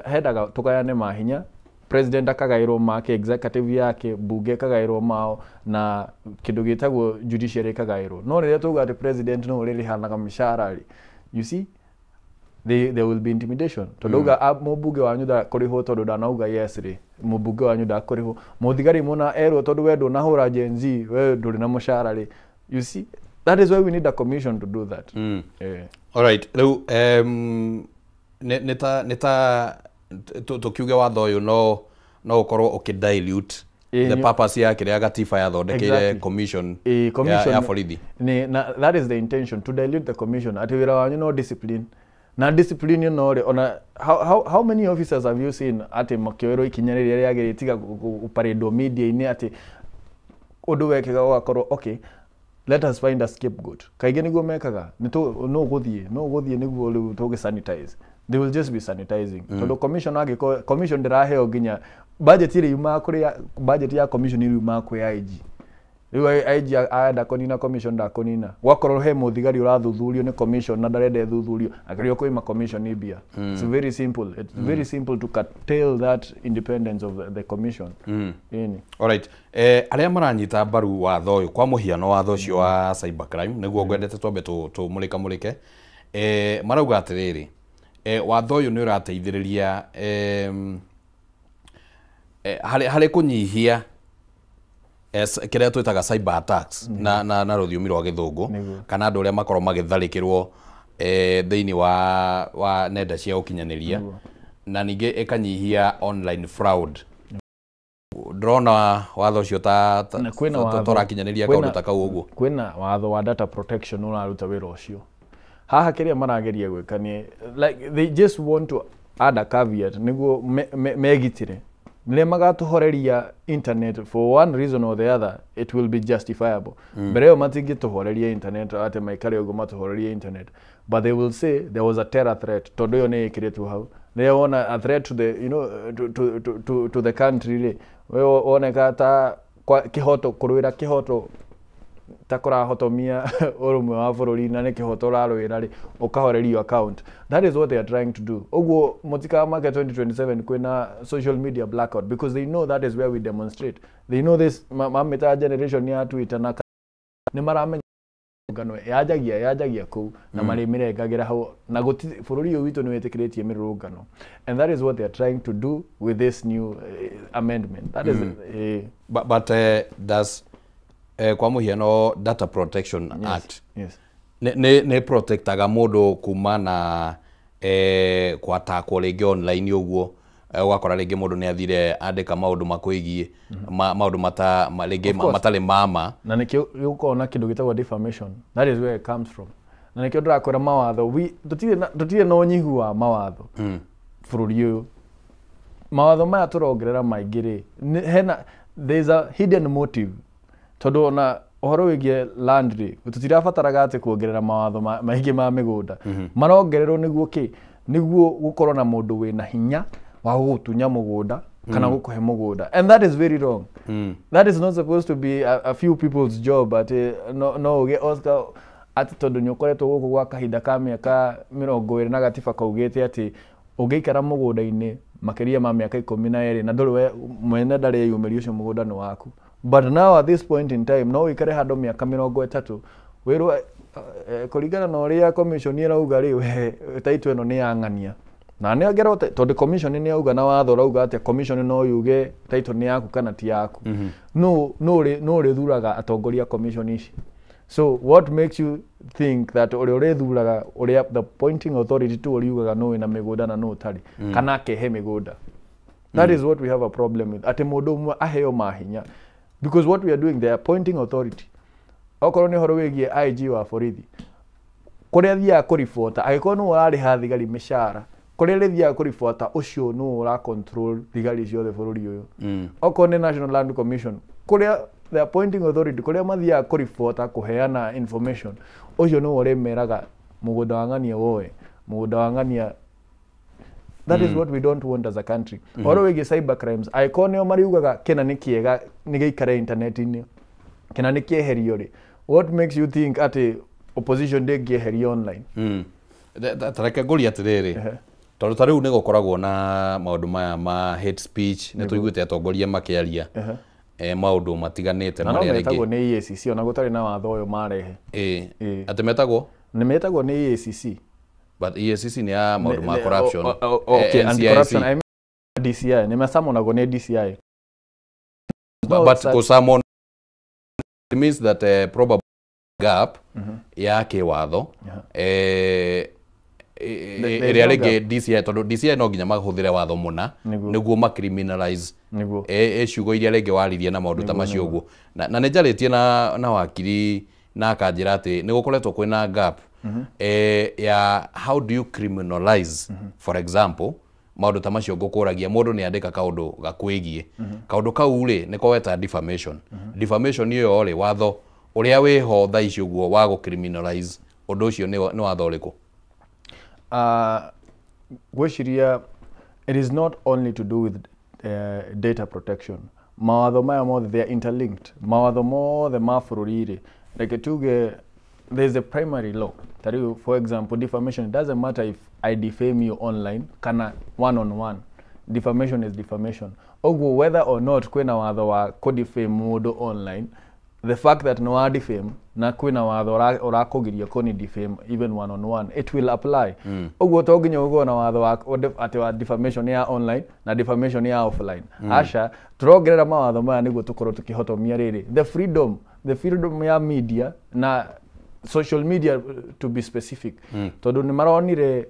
B: hendaga tugayane mahinya, president akagairwo make, executive yake, bunge kagairwo mao, na kindu gitagwo judiciary kagairwo. No riria tuga ati president no ririhanaga mishahara ri, you see, there will be intimidation. Tondu uga mubunge wanyu ndakurihwo tondu ndanauga yes ri, mubunge wanyu ndakurihwo, muthigari muna erwo tondu we ndunahura Gen Z, we nduri na mushahara ri. You see, that is why we need a commission to do that. Yeah.
A: All right. Riu nita tukiuge watho uyu no ukorwo ukidilute the purpose ya kiria gatiba yathondekeire commission ya borithi.
B: That is the intention, to dilute the commission. Ati wira wanyu no discipline. Na discipline no ri ona how many officers have you seen ati makioerwo ikinya riria riagirire tiga guparadwo media-ini ati undu wekega ugakorwo okay, let us find a scapegoat. Kaingĩ nĩguo mekaga, no gũthiĩ nĩguo rĩu tũgĩ sanitize. They will just be sanitizing. Tondũ commission angĩkorwo commission ndĩraheo nginya budget ĩrĩa yumaga kũrĩ budget ya commission ĩrĩa yumaga kwĩ IG. Rĩu IG aenda kũnina commission ndakũnina. Gwakorwo he mũthigari ũrathuthurio nĩ commission na ndarenda ĩthuthurio, akĩrio kũima commission mbia. It's very simple. It's very simple to curtail that independence of the commission.
A: All right. Arĩa maranyita mbaru watho ũyũ, kwa mũhiano watho ũcio wa cybercrime, nĩguo ngwendete twambe tũmũrĩka mũrĩke. Marauga atĩrĩrĩ, watho ũyũ nĩ ũrateithĩrĩria harĩ kũnyihia kĩrĩa twĩtaga cyber attacks na rũthiomi rwa gĩthũngũ, kana andũ arĩa makorwo magĩtharĩkĩrwo thĩinĩ wa nenda cia ũkinyanĩria, na ningĩ ĩkanyihia online fraud. Ndĩrona watho ũcio ta tũrakinyanĩria kaũndũ ta kau ũguo.
B: Kwĩna watho wa data protection ũraruta wĩra ũcio. Haha kĩrĩa marageria gwĩka nĩ like they just want to add a caveat nĩguo megitĩre. Rĩrĩa magatũhoreria internet for one reason or the other, it will be justifiable. Mbere ĩyo matingĩtũhoreria internet atĩ maikare ũguo matũhorerie internet, but they will say there was a terror threat tondũ ĩyo nĩ ĩkĩrĩtwo hau. Rĩrĩa wona a threat to the, you know, to the country rĩ, we woneka ta kĩhoto kũrũĩra kĩhoto ta kũrahotomia ũrũmwe wa bũrũri na nĩ kĩhoto ũrarũĩra rĩ, ũkahorerio account. That is what they are trying to do. Ũguo mũtikamake 2027 kwĩna social media blackout, because they know that is where we demonstrate. They know this mamĩta generation ya Twitter na nĩ maramenya ngano yanjagia kũu na marĩmĩrengagĩra hau, na bũrũri ũyũ witũ nĩ wĩtĩkĩrĩtie mĩrũrũngano, and that is what they are trying to do with this new amendment. That is
A: but does kwa mũhiano Data Protection Act nĩ protectaga mũndũ kuma na kwatakwo rĩngĩ online ũguo, ũgakora rĩngĩ mũndũ nĩ athire andĩka maũndũ makwĩgiĩ, maũndũ rĩngĩ matarĩ mama,
B: na nĩkĩo gũkorwo na kĩndũ gĩtagwo defamation. That is where it comes from. Na nĩkĩo ndĩrakwĩra mawatho, tũtirĩ na ũnyihu wa mawatho bũrũri ũyũ. Mawatho maya tũrongerera maingĩ rĩ, hena there is a hidden motive. Tondũ ona ũhoro wĩgiĩ land rĩ, tũtirabataraga atĩ kuongerera mawatho maingĩ ma mĩgũnda. Marongererwo nĩguo kĩ? Nĩguo gũkorwo na mũndũ wĩna hinya wa gũgũtunya mũgũnda kana gũkũhe mũgũnda. And that is very wrong. That is not supposed to be a few people's job. Atĩ no ũgĩe Oscar atĩ tondũ nĩ ũkoretwo gũkũ gwa kahinda ka mĩaka 20 na gatiba kaugĩte atĩ ũngĩikara mũgũnda-inĩ makĩria ma mĩaka 12 na ndũrĩ mwene ndarĩ eyumĩria, ũcio mũgũnda nĩ waku. But now at this point in time, no wĩikare handũ mĩaka 30 wĩrwo kũringana na ũrĩa commission ĩrauga rĩ, we title ĩno nĩ ya ng'ania. Na nĩ ongererwo tondũ commission nĩ yauga na watho ũrauga atĩ commission no yuge title nĩ yaku kana ti yaku. No ũrĩthuraga atongoria commission ici. So what makes you think that ũrĩa ũrĩthuraga, ũrĩa the appointing authority tu ũriugaga no wĩna mĩgũnda na no ũtarĩ, kana akehe mĩgũnda? That is what we have a problem with. Atĩ mũndũ ũmwe aheo mahinya. Because what we are doing, they are appointing authority. Okorwo nĩ ũhoro wĩgiĩ IG wa borithi, kũrĩa athiaga kũribota, angĩkorwo nĩwe ũrarĩha thigari mĩcara, kũrĩa rĩthiaga kũribota, ũcio nĩwe ũra control thigari ciothe bũrũri ũyũ. Okorwo nĩ National Land Commission, kũrĩa the appointing authority, kũrĩa mathiaga kũribota kũheana information, ũcio nĩwe ũrĩmeraga mũgũnda wa ng'ania woe, mũgũnda wa ng'ania. That is what we don't want as a country. Ũhoro wĩgiĩ cyber crimes, angĩkorwo nĩo mariugaga kĩna nĩ kĩega nĩ gĩikare internet-inĩ, kĩna nĩ kĩeherio rĩ, What makes you think atĩ opposition ndĩngĩeherio online?
A: Tareke ngũrie atĩrĩrĩ, tondũ ta rĩu nĩ gũkoragwo na maũndũ maya ma hate speech, nĩ tũiguĩte atongoria makĩaria maũndũ matiganĩte
B: Na no
A: marĩa
B: metagwo
A: rĩngĩ
B: nĩ EACC ona gũtarĩ na watho ũyũ marehe.
A: Ĩĩ, atĩ metagwo?
B: Nĩ metagwo nĩ EACC.
A: But EACC nĩ ya maũndũ ma corruption.
B: Okay,
A: NCIC.
B: anti-corruption, I mean DCI, nĩ macamonagwo nĩ DCI. No,
A: But kũsummon, it means that probably gap ya kĩwatho
B: There
A: ĩrĩa
B: is no
A: rĩngĩ DCI, tondũ DCI no nginya mahũthĩre watho mũna nĩguo macriminalize ciugo iria rĩngĩ waririe na maũndũ ta macio ũguo. Na nĩ njarĩtie na wakiri na akanjĩra atĩ nĩ gũkoretwo kwĩna gap ya how do you criminalize, for example, maũndũ ta macio ngũkũragia mũndũ nĩ andĩka kaũndũ gakwĩgiĩ, kaũndũ kau rĩ nĩko weta defamation. Defamation ĩyo rĩ, watho ũrĩa wĩho thaa ici ũguo wa gũ-criminalize ũndũ ũcio nĩ watho ũrĩkũ?
B: Ngwĩciria it is not only to do with data protection. Mawatho maya mothe, they are interlinked. Mawatho mothe ma bũrũri rĩ, reke tuge there is a primary law. Ta rĩu, for example, defamation, it doesn't matter if I defame you online kana one on one, defamation is defamation. Ũguo whether or not kwĩna watho wa kũdefame mũndũ online, the fact that no wa defame na kwĩna watho ũrakũgiria kũni defame even one on one, it will apply. Ũguo to nginya ũgũo na watho wa atĩ wa defamation ya online na defamation ya offline. Aca, tũrongerera mawatho maya nĩguo tũkorwo tũkĩhotomia rĩrĩ the freedom ya media na social media, to be specific, tondũ nĩ maronire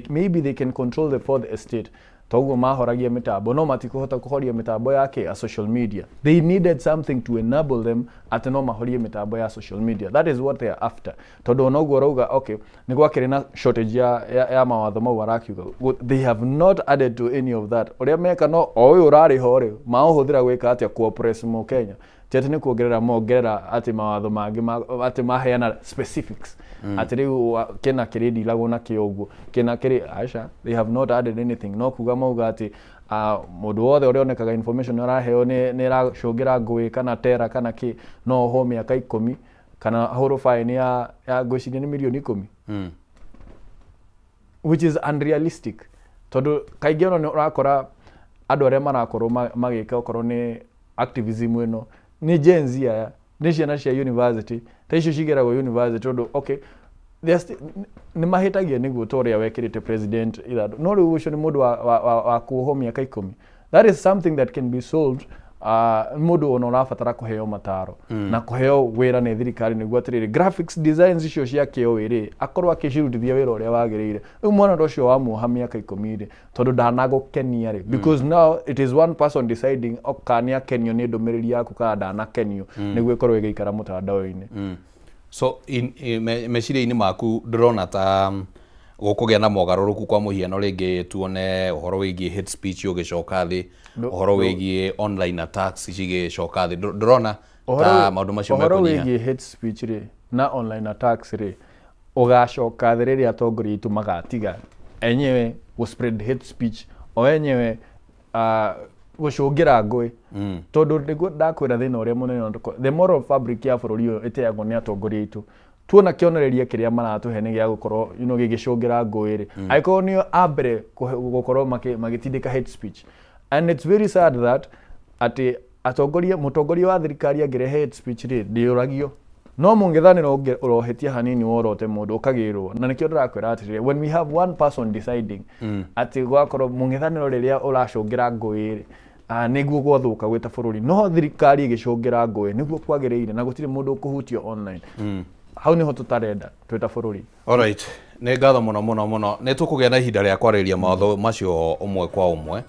B: maybe they can control the fourth estate, toguo mahoragia mĩtambo, no matikũhota kũhoria mĩtambo yake ya social media. They needed something to enable them atĩ no mahorie mĩtambo ya social media. That is what they are after, tondũ ona ũguo ũrauga, okay, nĩ gwakĩrĩ na shortage ya mawatho mau arakiuga. They have not added to any of that. Ũrĩa meka no o ũyũ ũrarĩ ho rĩ, maũhũthĩra gwĩka atĩa? Kuoppress Mũkenya. Ti atĩ nĩ kuongerera mongerera atĩ mawatho mangĩ atĩ maheana specifics atĩ rĩu kĩna kĩrĩndilagwo nakĩo ũguo, kĩna kĩrĩ. Aca, they have not added anything. No kuga mauga atĩ mũndũ wothe ũrĩa onekaga information ũraheo nĩ ĩracũngĩra ngũĩ kana tera kana kĩ, no ohwo mĩaka 10 kana ahũrwo fine ya ngwĩciria nĩ mirioni 10, which is unrealistic, tondũ kaingĩ ona nĩ ũrakora andũ arĩa marakorwo magĩka okorwo nĩ activism ĩno nĩ Gen Z aya, nĩ ciana cia university, ta icio cigeragwo university, tondũ okay, they are nĩ mahĩtagia nĩguo ta ũrĩa wekĩrĩte president ithandũ, no rĩu ũcio nĩ mũndũ wa kuohwo mĩaka 10. That is something that can be solved. Mũndũ ona ũrabatara kũheo mataro na kũheo wĩra nĩ thirikari nĩguo atĩrĩrĩ graphics designs icio cia kĩo rĩ, akorwo akĩcirutithia wĩra ũrĩa wagĩrĩire. Rĩu mwana ta ũcio wamuoha mĩaka 10 rĩ, tondũ ndanagũkenia rĩ, because now it is one person deciding oka nĩ akenio nĩ ndũmĩrĩri yaku kana ndanakenio, nĩguo ĩkorwo ĩgĩikara mũtandao-inĩ.
A: So meciria-inĩ maku ndĩrona ta gũkũgĩa na mogarũrũku, kwa mũhiano rĩngĩ tuone ũhoro wĩgiĩ hate speech ũgĩcoka thĩ, ũhoro wĩgiĩ online attacks cigĩcoka thĩ? Ndũrona ta maũndũ macio
B: Ũhoro
A: mekũnyiha?
B: wĩgiĩ hate speech rĩ na online attacks rĩ, ũgacoka thĩ rĩrĩa atongoria aitũ magatiga enyewe gũ spread hate speech, o enyewe gũcũngĩra ngũĩ, tondũ nĩguo ndakwĩra thĩna ũrĩa mũnene the moral fabric ya bũrũri ũyũ ĩteagwo nĩ atongoria aitũ. Tuona kĩonereria kĩrĩa maratũhe nĩ gĩa gũkorwo gĩgĩcũngĩra ngũĩ rĩ, angĩkorwo nĩo a mbere gũkorwo magĩtindĩka hate speech, and it's very sad that atĩ atongoria, mũtongoria wa thirikari angĩrehe hate speech rĩ, ndĩũragio, no mũng'ethanĩro ũrohĩtia hanini worote mũndũ ũkagĩrwo. Na nĩkĩo ndĩrakwĩra atĩrĩrĩ, when we have one person deciding atĩ gwakorwo mũng'ethanĩro rĩrĩa ũracũngĩra ngũĩ rĩ, nĩguo gwathũka gwĩta bũrũri, no thirikari ĩgĩcũngĩra ngũĩ nĩguo kwagĩrĩire na gũtirĩ mũndũ ũkũhutio online, hau nĩho tũtarenda twĩta bũrũri.
A: Alright, nĩ ngatho mũno mũno mũno. Nĩ tũkũgĩa na ihinda rĩa kwarĩrĩria mawatho macio ũmwe kwa ũmwe,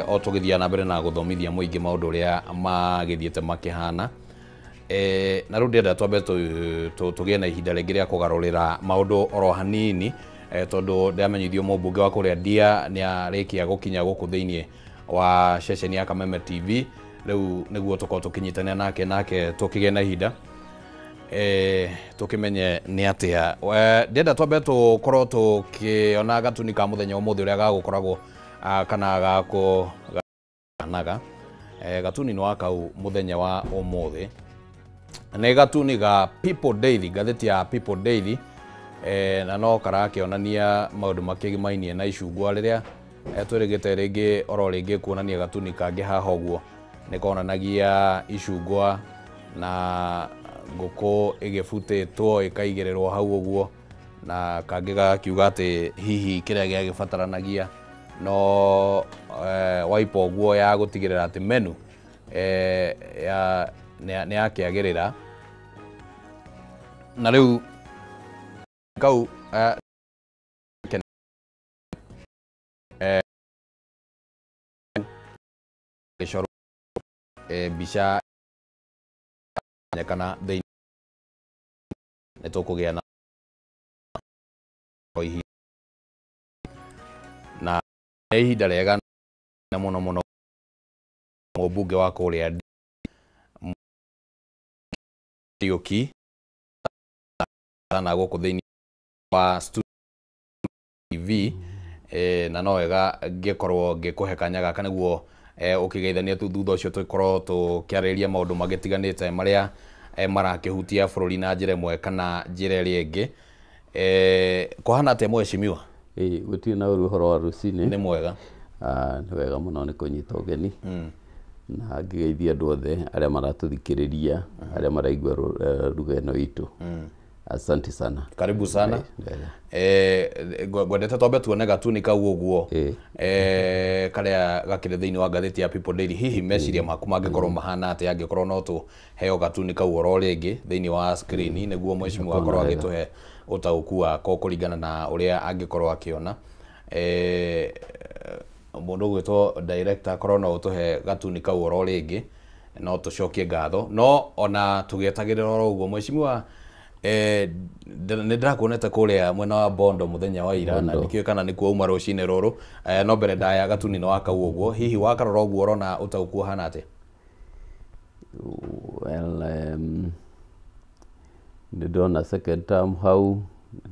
A: o tũgĩthiĩ na mbere na gũthomithia mũingĩ maũndũ ũrĩa magĩthiĩte makĩhana. Na rĩu ndĩrenda twambe tũgĩe na ihinda rĩngĩ rĩa kũgarũrĩra maũndũ oro hanini, tondũ ndĩramenyithio mũmbunge wa kũrĩa Ndia nĩ arĩkia gũkinya gũkũ thĩinĩ wa ceceni ya Kameme TV. Rĩu nĩguo tũkorwo tũkĩnyitanĩra nake tũkĩgĩe na ihinda tũkĩmenye nĩ atĩa. Ndĩrenda twambe tũkorwo tũkĩona gatuni ka mũthenya ũmũthĩ ũrĩa gagũkoragwo kana gakũ ganaga. Gatuni nĩ wa kau mũthenya wa ũmũthĩ. Nĩ gatuni ga People Daily, ngathĩti ya People Daily, na no karakĩonania maũndũ makĩgimainie na icungwa rĩrĩa twĩrĩgĩte rĩngĩ oro rĩngĩ kuonania gatuni kangĩ haha ũguo nĩ konanagia icungwa na ngũkũ ĩgĩbutĩtwo ĩkaigĩrĩrwo hau ũguo, na kangĩ gagakiuga atĩ hihi kĩrĩa gĩagĩbataranagia no waipa ũguo ya gũtigĩrĩra atĩ menu ya nĩ yakĩagĩrĩra. Na rĩu kau gĩcorwo mbica kana thĩinĩ nĩ tũkũgĩa na na ihinda rĩega na mũno mũno mũmbunge wa kũrĩa Kariuki na gũkũ thĩinĩ wa Studio TV, na no wega ngĩkorwo ngĩkũhe kanya gaka nĩguo ũkĩgeithania tu, thutha ũcio tũkorwo tũkĩarĩrĩria maũndũ magĩtiganĩte marĩa marakĩhutia bũrũri na njĩra ĩmwe kana njĩra ĩrĩa ĩngĩ. Kũhana atĩa mheshimiwa?
C: Gũtirĩ na ũru ũhoro wa rũcinĩ.
A: Nĩ mwega.
C: Nĩ wega mũno nĩ kũnyita ũgeni na ngĩgeithia andũ othe arĩa maratũthikĩrĩria, arĩa maraigua lugha ĩno itũ. Asante sana.
A: Karibu sana. Ngwendete twambe tuone gatuni kau ũguo karĩa gakĩrĩ thĩinĩ wa ngathĩti ya People Daily. Hihi meciria maku mangĩkorwo mahana atĩa angĩkorwo no tũheo gatuni kau oro rĩngĩ thĩinĩ wa screen nĩguo mheshimiwa akorwo agĩtũhe ũtaũku wako kũringana na ũrĩa angĩkorwo akĩona. Mũndũ ũgwĩtwo director akorwo no ũtũhe gatuni kau oro rĩngĩ no tũcokie ngatho. No ona tũgĩetagĩrĩra oro ũguo mheshimiwa, nĩ ndĩrakuonete kũrĩa mwena wa Bondo mũthenya wa ira na ndikĩũĩ kana nĩkuo uma rũcinĩ rũrũ, no mbere ndaya gatuni nĩ wakau ũguo, hihi wakarora ũguo ũrona ũtaũku ũhana atĩa?
C: Well, nĩ ndĩrona second term hau,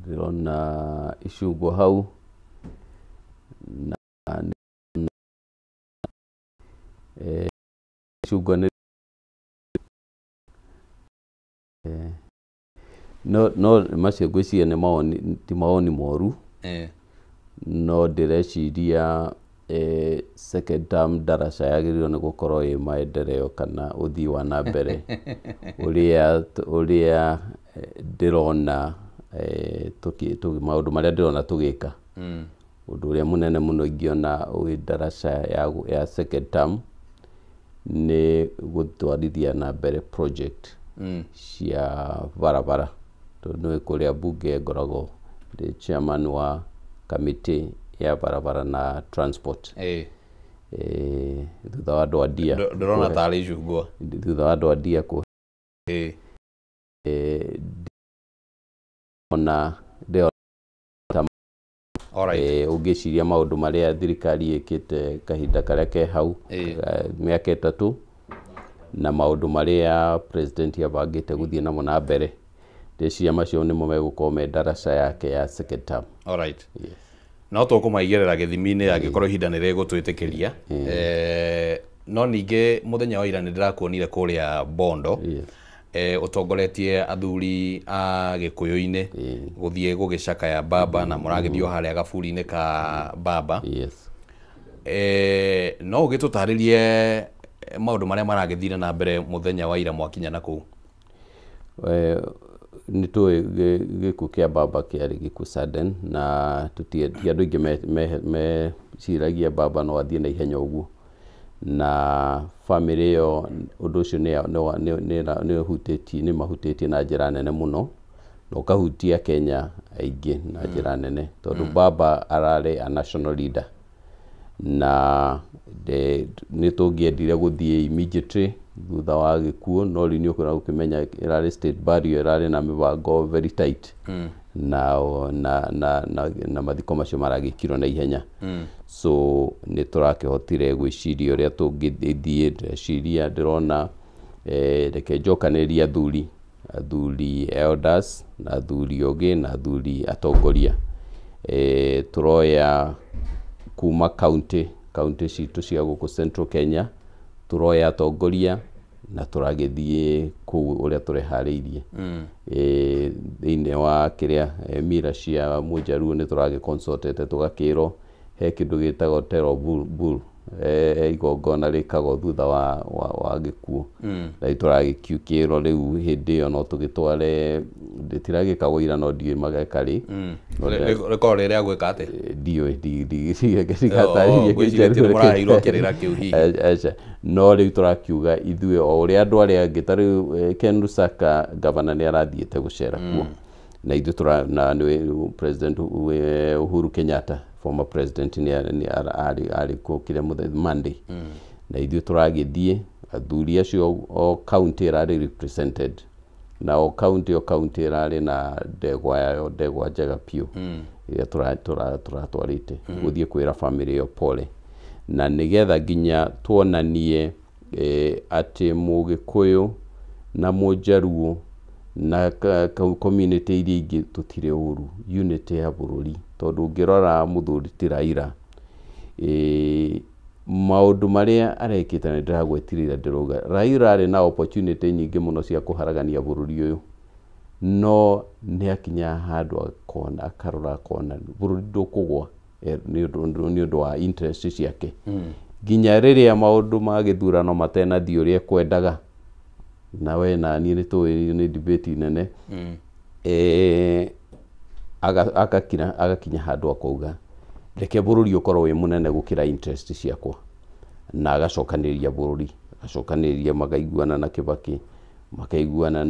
C: ndĩrona icungwa hau, na icungwa nĩ no macio ngwĩciria nĩ mawoni, ti mawoni moru, no ndĩreciria second term ndaraca yagĩrĩirwo nĩ gũkorwo ĩ maendeleo kana ũthii wa na mbere ũrĩa ndĩrona maũndũ marĩa ndĩrona tũgĩka. Ũndũ ũrĩa mũnene mũno ingĩona wĩ ndaraca ya second term nĩ gũtwarithia na mbere project cia barabara, tondũ nĩ kũrĩa bunge ngoragwo ndĩ chairman wa kamĩtĩ ya barabara na transport. Thutha wa andũ a Ndia
A: ndĩrona tarĩ icungwa,
C: thutha wa andũ a Ndia ona ũngĩciria maũndũ marĩa thirikari ĩkĩte kahinda karĩa ke hau mĩaka 3 na maũndũ marĩa president abangĩte gũthiĩ namo na mbere, ndĩciria macio nĩmo megũkorwo me ndaraca yake ya second term.
A: Alright. Yes. No tũkũmaigĩrĩra gĩthimi-inĩ angĩkorwo ihinda nĩ rĩgũtwĩtĩkĩria. No ningĩ mũthenya wa ira nĩ ndĩrakuonire kũrĩa Bondo.
C: Yes.
A: Ũtongoretie athuri a Gĩkũyũ-inĩ gũthiĩ gũgĩcakaya baba na mũragĩthiĩ o harĩa gaburi-inĩ ka baba.
C: Yes.
A: No ũgĩtũtarĩrie maũndũ marĩa maragĩthire na mbere mũthenya wa ira mwakinya na kũu?
C: Nĩ tũĩ gĩkuũ kĩa baba kĩarĩ gĩkuũ sudden, na ti andũ aingĩ meciragia baba no athiĩ na ihenya ũguo, na famĩlĩ ĩyo ũndũ ũcio nĩ mahutĩtie na njĩra nene mũno, na ũkahutia Kenya aingĩ na njĩra nene, tondũ baba ararĩ a national leader, na nĩ tũngĩendire gũthiĩ immediately thutha wa gĩkuũ, no rĩu nĩ ũkoragwo ũkĩmenya ĩrarĩ state burial, ĩrarĩ na mĩbango very tight, na mathiko macio maragĩkirwo na ihenya. So nĩ tũrakĩhotire gwĩciria ũrĩa tũngĩthiĩ. Ndĩreciria ndĩrona reke njokanĩrĩrie athuri elders na athuri ogĩ na athuri atongoria. Tũroya kuma county citũ cia gũkũ Central Kenya, tũroya atongoria Na tũragĩthiĩ kũu ũrĩa tũreharĩirie thĩinĩ wa kĩrĩa mira cia Mũjaruo. Nĩ tũragĩconsultete, tũgakĩrwo he kĩndũ gĩtagwo tero bull, igongona rĩkagwo thutha wa gĩkuũ. Na rĩu tũragĩkĩrwo rĩu hĩndĩ ĩyo no tũgĩtware, rĩtiragĩkagwo ira, no ndiũĩ mageka rĩ.
A: Rĩkorwo rĩ rĩa gwĩka atĩa?
C: Ndiũĩ.
A: Oh, ngwĩciria nĩ mũraheirwo kĩrĩra kĩu hihi.
C: Aca, no rĩu tũrakiuga ithuĩ o ũrĩa andũ arĩa angĩ, ta rĩu Ken Lusaka gavana nĩ arathiĩte gũcera kuo, na ithuĩ tũra na nĩ President Uhuru Kenyatta, former president, nĩ arĩ kuo kĩrĩa mũthenya Monday, na ithuĩ tũragĩthiĩ athuri acio. O county ĩrarĩ represented, na o county ĩrarĩ na ndegwa yayo, ndegwa njega biũ ĩrĩa tũratwarĩte gũthiĩ kwĩra family ĩyo pole, na nĩgetha nginya tuonanie atĩ Mũgĩkũyũ na Mũjaruo na community iria ingĩ tũtirĩ ũru, unity ya bũrũri. Tondũ ũngĩrora mũthuri ti Raila, maũndũ marĩa arekĩte, na ndĩragwetirire, ndĩrauga Raila arĩ na opportunity nyingĩ mũno cia kũharagania bũrũri ũyũ, no nĩ akinyaga handũ akona, akarora, akona bũrũri ndũkũgwa nĩ ũndũ wa interest ciake, nginya rĩrĩa maũndũ ma gĩthurano matenathiĩ ũrĩa ekwendaga. Na we na niĩ nĩ tũĩ nĩ debate nene. Agakira, agakinya handũ akauga reke bũrũri ũkorwo wĩ mũnene gũkĩra interest ciakwa, na agacokanĩrĩria bũrũri, agacokanĩrĩria, makaiguana na Kibaki, makaiguana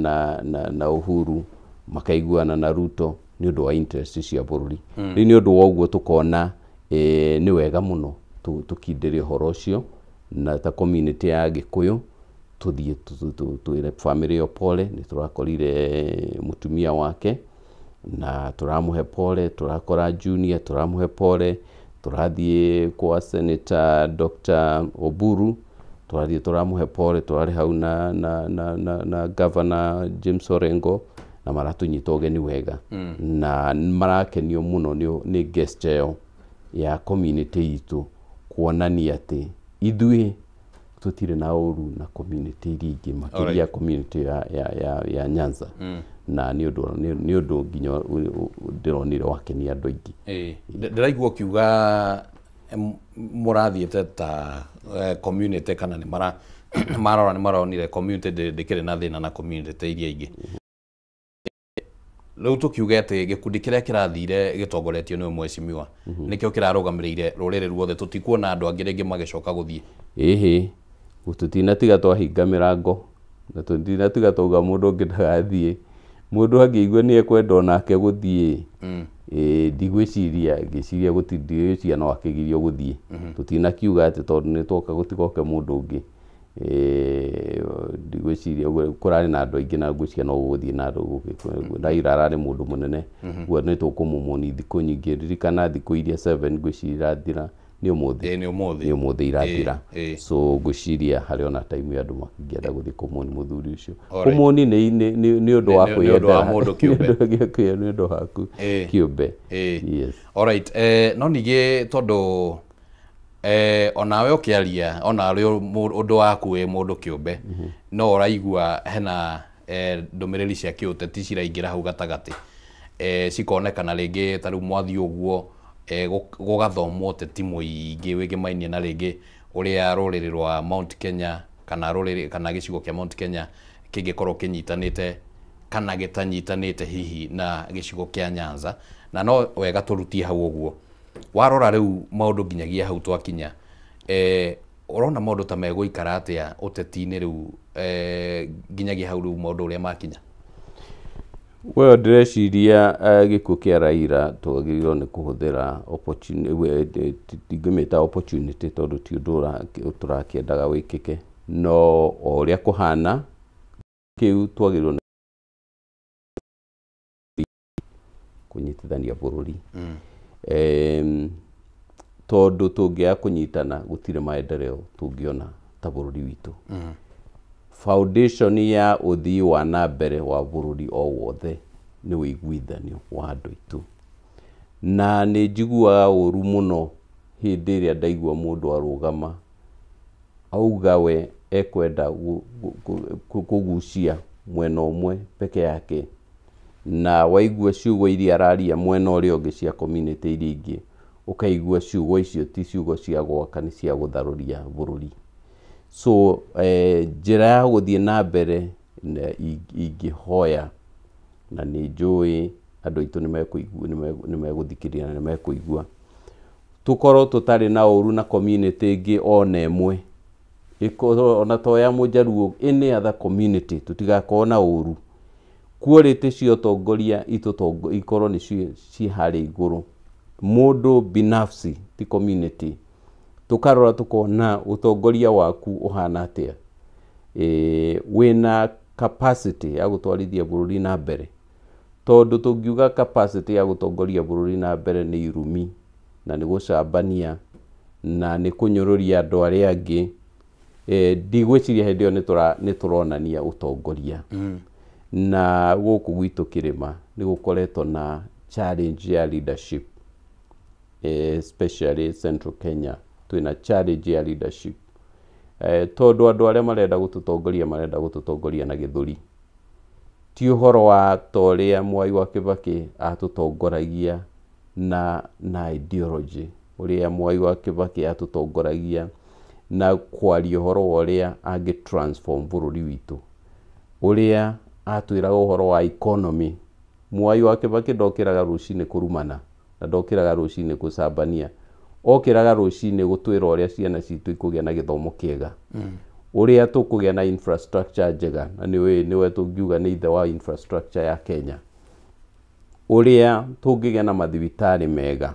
C: na Uhuru, makaiguana na Ruto nĩ ũndũ wa interest cia bũrũri. Rĩu nĩ ũndũ wa ũguo tũkona nĩ wega mũno tũkindĩre ũhoro ũcio, na ta community ya Gĩkũyũ tũthiĩ twĩre family ĩyo pole. Nĩ tũrakorire mũtumia wake na tũramũhe pole, tũrakora Junior, tũramũhe pole, tũrathiĩ kwa Senator Dr. Oburu, tũrathiĩ tũramũhe pole, tũrarĩ hau na Governor James Orengo, na maratũnyita ũgeni wega, na marakenio mũno nĩ gesture ĩyo ya community itũ, kuonania atĩ ithuĩ tũtirĩ na ũru na community iria ingĩ, makĩria community ya Nyanza. Na nĩ ũndũ nginya ndĩronire wakenia andũ aingĩ.
A: Ĩĩ. Ndĩraigua ũkiuga mũrathiĩte ta community, kana nĩ mara marora, nĩ maronire community ndĩkĩrĩ na thĩna na community iria ingĩ. Rĩu tũkiuge atĩ gĩkundi kĩrĩa kĩrathire gĩtongoretio nĩ mheshimiwa nĩkĩo kĩrarũgamĩrĩire rũrĩrĩ ruothe? Tũtikuona andũ angĩ rĩngĩ magĩcoka gũthiĩ?
C: Ĩhĩ, tũtinatiga twahinga mĩrango, na tũtinatiga twauga mũndũ ũngĩ ndagathiĩ. Mũndũ angĩigua nĩ ekwenda onake gũthiĩ, ĩĩ, ndigwĩciria, ngĩciria ndigwĩciria no akĩgirio gũthiĩ. Tũtinakiuga atĩ tondũ nĩ twoka gũtigoke mũndũ ũngĩ. Ndigwĩciria ũguo. Kũrarĩ na andũ aingĩ, na ngwĩciria no gũgũthiĩ na andũ. Raila ararĩ mũndũ mũnene, ũguo nĩ tũkũmũmoni thikũ nyingĩ. Ririkana thikũ iria 7 ngwĩciria irathira nĩ ũmũthĩ.
A: Ĩĩ, nĩ ũmũthĩ.
C: Nĩ ũmũthĩ irathira.
A: Ĩĩ.
C: So ngwĩciria harĩ ona time ya andũ makĩngĩenda gũthiĩ kũmoni mũthuri ũcio.
A: Alright.
C: Kũmoni nĩ ũndũ wa
A: Nĩ ũndũ wa
C: kwĩyendera.
A: Mũndũ kĩũmbe.
C: Nĩ ũndũ waku kĩũmbe. Yes.
A: Alright, no ningĩ tondũ onawe ũkĩaria, ona arĩ ũndũ waku wĩ mũndũ kĩũmbe, no ũraigua hena ndũmĩrĩri cia kĩũteti ciraingĩra hau gatagatĩ, cikonekana rĩngĩ ta rĩu mwathiĩ ũguo, gũgathomwo ũteti mũingĩ wĩgĩmainie na rĩngĩ ũrĩa rũrĩrĩ rwa Mount Kenya kana rũrĩrĩ kana gĩcigo kĩa Mount Kenya kĩngĩkorwo kĩnyitanĩte kana gĩtanyitanĩte hihi na gĩcigo kĩa Nyanza. Na no wega tũrutie hau ũguo. Warora rĩu maũndũ nginyagia hau twakinya, ũrona maũndũ ta megũikara atĩa ũteti-inĩ rĩu, nginyagia hau rĩu maũndũ ũrĩa makinya?
C: Well, ndĩreciria gĩkuũ kĩa Raila twagĩrĩirwo nĩ kũhũthĩra opportunity, ndingĩmĩta opportunity tondũ ti ũndũ tũrakĩendaga wĩkĩke, no o ũrĩa kũhana kĩu twagĩrĩirwo nĩ kũnyitithania bũrũri, tondũ tũngĩaga kũnyitana gũtirĩ maendeleo tũngĩona ta bũrũri witũ. Foundation ya ũthii wa na mbere wa bũrũri o wothe nĩ ũiguithanio wa andũ aitũ. Na nĩ njiguaga ũru mũno hĩndĩ ĩrĩa ndaigua mũndũ arũgama auga we ekwenda kũgucia mwena ũmwe peke yake, na waigua ciugo iria araria mwena ũrĩa ũngĩ cia community iria ingĩ, ũkaigua ciugo icio ti ciugo cia gwaka, nĩ cia gũtharũria bũrũri. So njĩra ya gũthiĩ na mbere ingĩhoya, na nĩ njũĩ andũ aitũ nĩ megũthikĩrĩria na nĩ mekũigua, tũkorwo tũtarĩ na ũru na community ĩngĩ ona ĩmwe, ĩkorwo ona to ya Mũjaruo, any other community, tũtigakorwo na ũru. Quality cia ũtongoria ikorwo nĩ ciĩ harĩa igũrũ, mũndũ binafsi ti community. Tũkarora tũkona ũtongoria waku ũhana atĩa, wĩna capacity ya gũtwarithia bũrũri na mbere, tondũ tũngiuga capacity ya gũtongoria bũrũri na mbere nĩ irumi na nĩ gũcambania na nĩ kũnyũrũria andũ arĩa angĩ, ndigwĩciria hĩndĩ ĩyo nĩ tũronania ũtongoria. Na gũkũ gwitũ kĩrĩma nĩ gũkoretwo na challenge ya leadership, especially Central Kenya twĩna challenge ya leadership, tondũ andũ arĩa marenda gũtũtongoria marenda gũtũtongoria na gĩthũri, ti ũhoro wa ta ũrĩa Mwai wa Kibaki atũtongoragia na ideology, ũrĩa Mwai wa Kibaki atũtongoragia na kwaria ũhoro wa ũrĩa angĩ transform bũrũri witũ, ũrĩa atwĩraga ũhoro wa economy. Mwai wa Kibaki ndokĩraga rũcinĩ kũrumana na ndokĩraga rũcinĩ gũcambania, okĩraga rũcinĩ gũtwĩra ũrĩa ciana citũ ikũgĩa na gĩthomo kĩega, ũrĩa tũkũgĩa na infrastructure njega, na nĩwe tũngiuga nĩ ithe wa infrastructure ya Kenya, ũrĩa tũngĩgĩa na mathibitarĩ mega,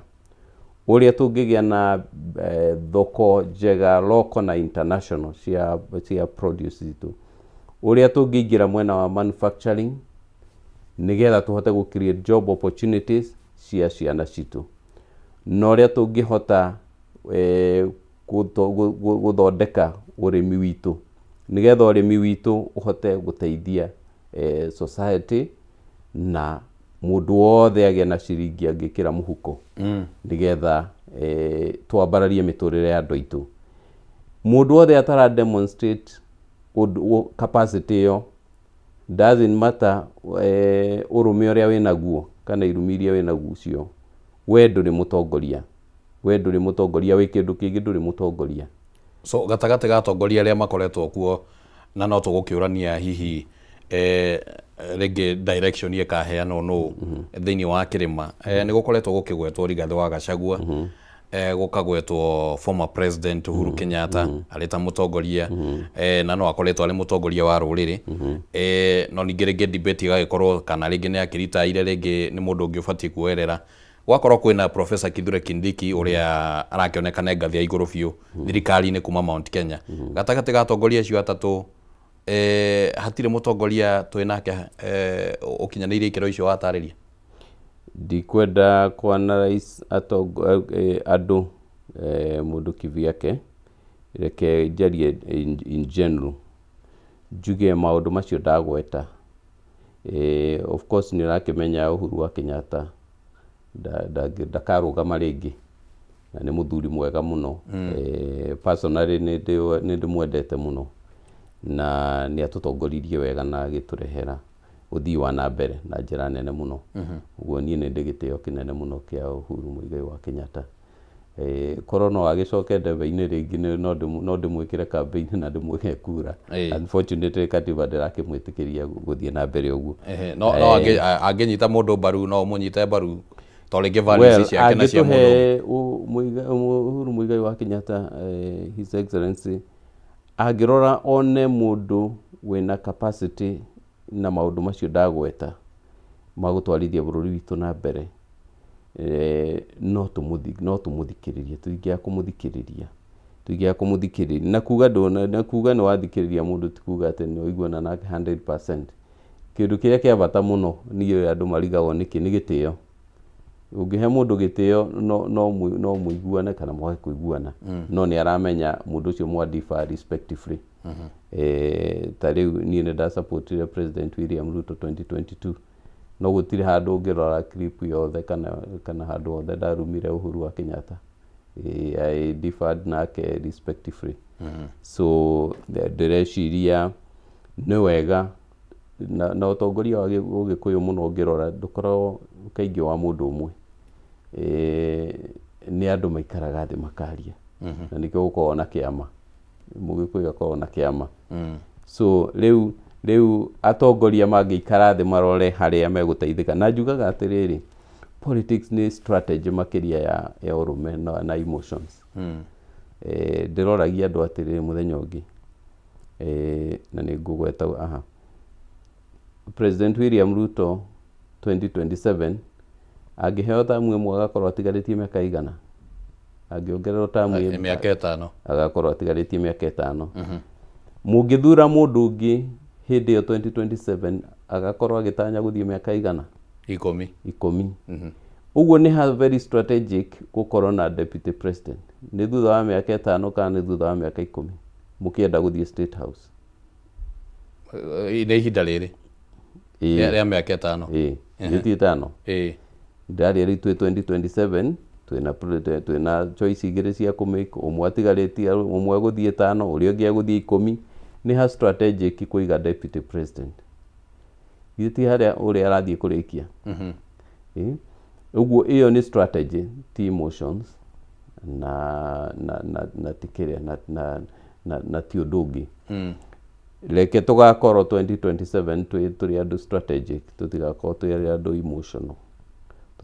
C: ũrĩa tũngĩgĩa na thoko njega local na international cia produce citũ, ũrĩa tũngĩingĩra mwena wa manufacturing nĩgetha tũhote gũ create job opportunities cia ciana citũ, na ũrĩa tũngĩhota gũthondeka ũrĩmi witũ nĩgetha ũrĩmi witũ ũhote gũteithia society na mũndũ wothe agĩe na ciringi angĩkĩra mũhuko, nĩgetha twambararie mĩtũrĩre ya andũ aitũ. Mũndũ wothe atara demonstrate capacity ĩyo, doesn't matter ũrũme ũrĩa wĩnaguo kana irumi iria wĩnaguo, we ndũrĩ mũtongoria, we ndũrĩ mũtongoria, wĩ kĩndũ kĩngĩ, ndũrĩ mũtongoria.
A: So gatagatĩ ga atongoria arĩa makoretwo kuo, na no tũgũkĩũrania hihi rĩngĩ direction ĩkaheanwo nũ thĩinĩ wa kĩrĩma, nĩ gũkoretwo gũkĩgwetwo Rigathĩ wa Gachagua, gũkagwetwo former president Uhuru Kenyatta arĩ ta mũtongoria, na no akoretwo arĩ mũtongoria wa rũrĩrĩ, no ningĩ rĩngĩ debate ĩgagĩkorwo kana rĩngĩ nĩ akĩritaire, rĩngĩ nĩ mũndũ ũngĩ ũbatiĩ kuoerera. Gwakorwo kwĩna Professor Kithure Kindiki ũrĩa arakĩoneka nĩ ngathĩ ya igũrũ biũ thirikari-inĩ kuma Mount Kenya. Gatagatĩ ga atongoria acio atatũ, hatirĩ mũtongoria twĩ nake ũkinyanĩirie ikĩro icio watarĩria?
C: Ndikwenda kũ analyze andũ, mũndũ kivyake, reke njarie in general, njuge maũndũ macio ndagweta. Of course nĩ ũrakĩmenya Uhuru wa Kenyatta ndakarũgama rĩngĩ, na nĩ mũthuri mwega mũno. Personally nĩ ndĩmwendete mũno na nĩ atũtongoririe wega na agĩtũrehera ũthii wa na mbere na njĩra nene mũno. Ũguo niĩ nĩ ndĩ gĩtĩo kĩnene mũno kĩa Uhuru Muigai wa Kenyatta. Korwo no agĩcoke ndebe-inĩ rĩngĩ, no ndĩmwĩkĩre campaign na ndĩmwĩhe kura. Unfortunately katiba ndĩrakĩmwĩtĩkĩria gũthiĩ na mbere ũguo.
A: No angĩnyita mũndũ mbaru no ũmũnyite mbaru to rĩngĩ values ciake na cia mũndũ.
C: Uhuru Muigai wa Kenyatta, His Excellency, angĩrora one mũndũ wĩna capacity na maũndũ macio ndagweta ma gũtwarithia bũrũri witũ na mbere, no tũmũthikĩrĩrie, tũingĩaga kũmũthikĩrĩria, na kuga na kuga nĩ wathikĩrĩria mũndũ ti kuga atĩ nĩ waiguana nake 100%. Kĩndũ kĩrĩa kĩa bata mũno niĩ andũ marigagwo nĩkĩ nĩ gĩtĩo. Ũngĩhe mũndũ gĩtĩo no mũiguane kana mwage kũiguana, no nĩ aramenya mũndũ ũcio mwa differ respectively. Ta rĩu niĩ nĩ ndasupportire President William Ruto 2022, no gũtirĩ handũ ũngĩrora clip yothe kana handũ hothe ndarumire Uhuru wa Kenyatta. I differed nake respectively. So ndĩreciria nĩ wega na ũtongoria wa Ũgĩkũyũ mũno ũngĩrora ndũkoragwo kaingĩ wa mũndũ ũmwe. Nĩ andũ maikaraga thĩ makaria, na nĩkĩo gũkoragwo na kĩama, Mũgĩkũyũ akoragwo na kĩama. So rĩu atongoria mangĩikara thĩ marore harĩa megũteithĩka. Na njugaga atĩrĩrĩ, politics nĩ strategy makĩria ya ũrũme na emotions. Ndĩroragia andũ atĩrĩrĩ mũthenya ũngĩ, na nĩ ngũgweta aha, President William Ruto 2027 angĩheo tamu ĩmwe agakorwo atigarĩtie mĩaka igana, angĩongererwo tamu ĩmwe
A: mĩaka 5
C: agakorwo atigarĩtie mĩaka 5. Mũngĩthura mũndũ ũngĩ hĩndĩ ĩyo 2027 agakorwo agĩtanya gũthiĩ mĩaka igana,
A: 10.
C: 10. Ũguo nĩ ha very strategic gũkorwo na deputy president, nĩ thutha wa mĩaka 5 kana nĩ thutha wa mĩaka 10 mũkĩenda gũthiĩ State House.
A: Nĩ ihinda rĩrĩ rĩa mĩaka 5.
C: Ĩĩ, ti 5. Ndaria rĩu twĩ 2027 twĩna choice igĩrĩ cia kũmake, ũmwe atigarĩtie, ũmwe agũthiĩ 5, ũrĩa ũngĩ agũthiĩ 10. Nĩ ha strategic kũiga deputy president, githĩ ti harĩa ũrĩa arathiĩ kũrĩkia. Ũguo ĩyo nĩ strategy, ti emotions na ti kĩrĩa na ti ũndũ ũngĩ. Reke tũgakorwo 2027 tũrĩ andũ strategic, tũtigakorwo tũrĩ andũ emotional.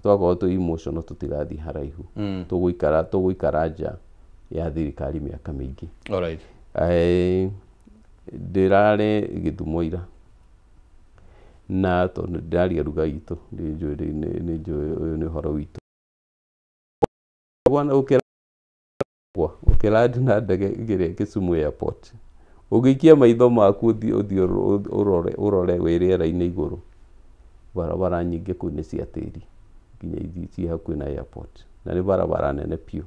C: Twakorwo twĩ emotional tũtigathiĩ haraihu, tũgũikara nja ya thirikari mĩaka mĩingĩ.
A: Alright.
C: Ndĩrarĩ Gĩthumo ira, na tondũ ndĩraria ruga itũ, nĩ njũĩ ũyũ nĩ ũhoro witũ. Ũkĩrandi na ndege ĩrĩa Kisumu Airport, ũngĩikia maitho maku ũthiĩ ũrore wĩ rĩera-inĩ igũrũ, barabara nyingĩ kũu nĩ cia tĩri nginya ithiĩ ciĩ hakuhĩ na airport, na nĩ barabara nene biũ.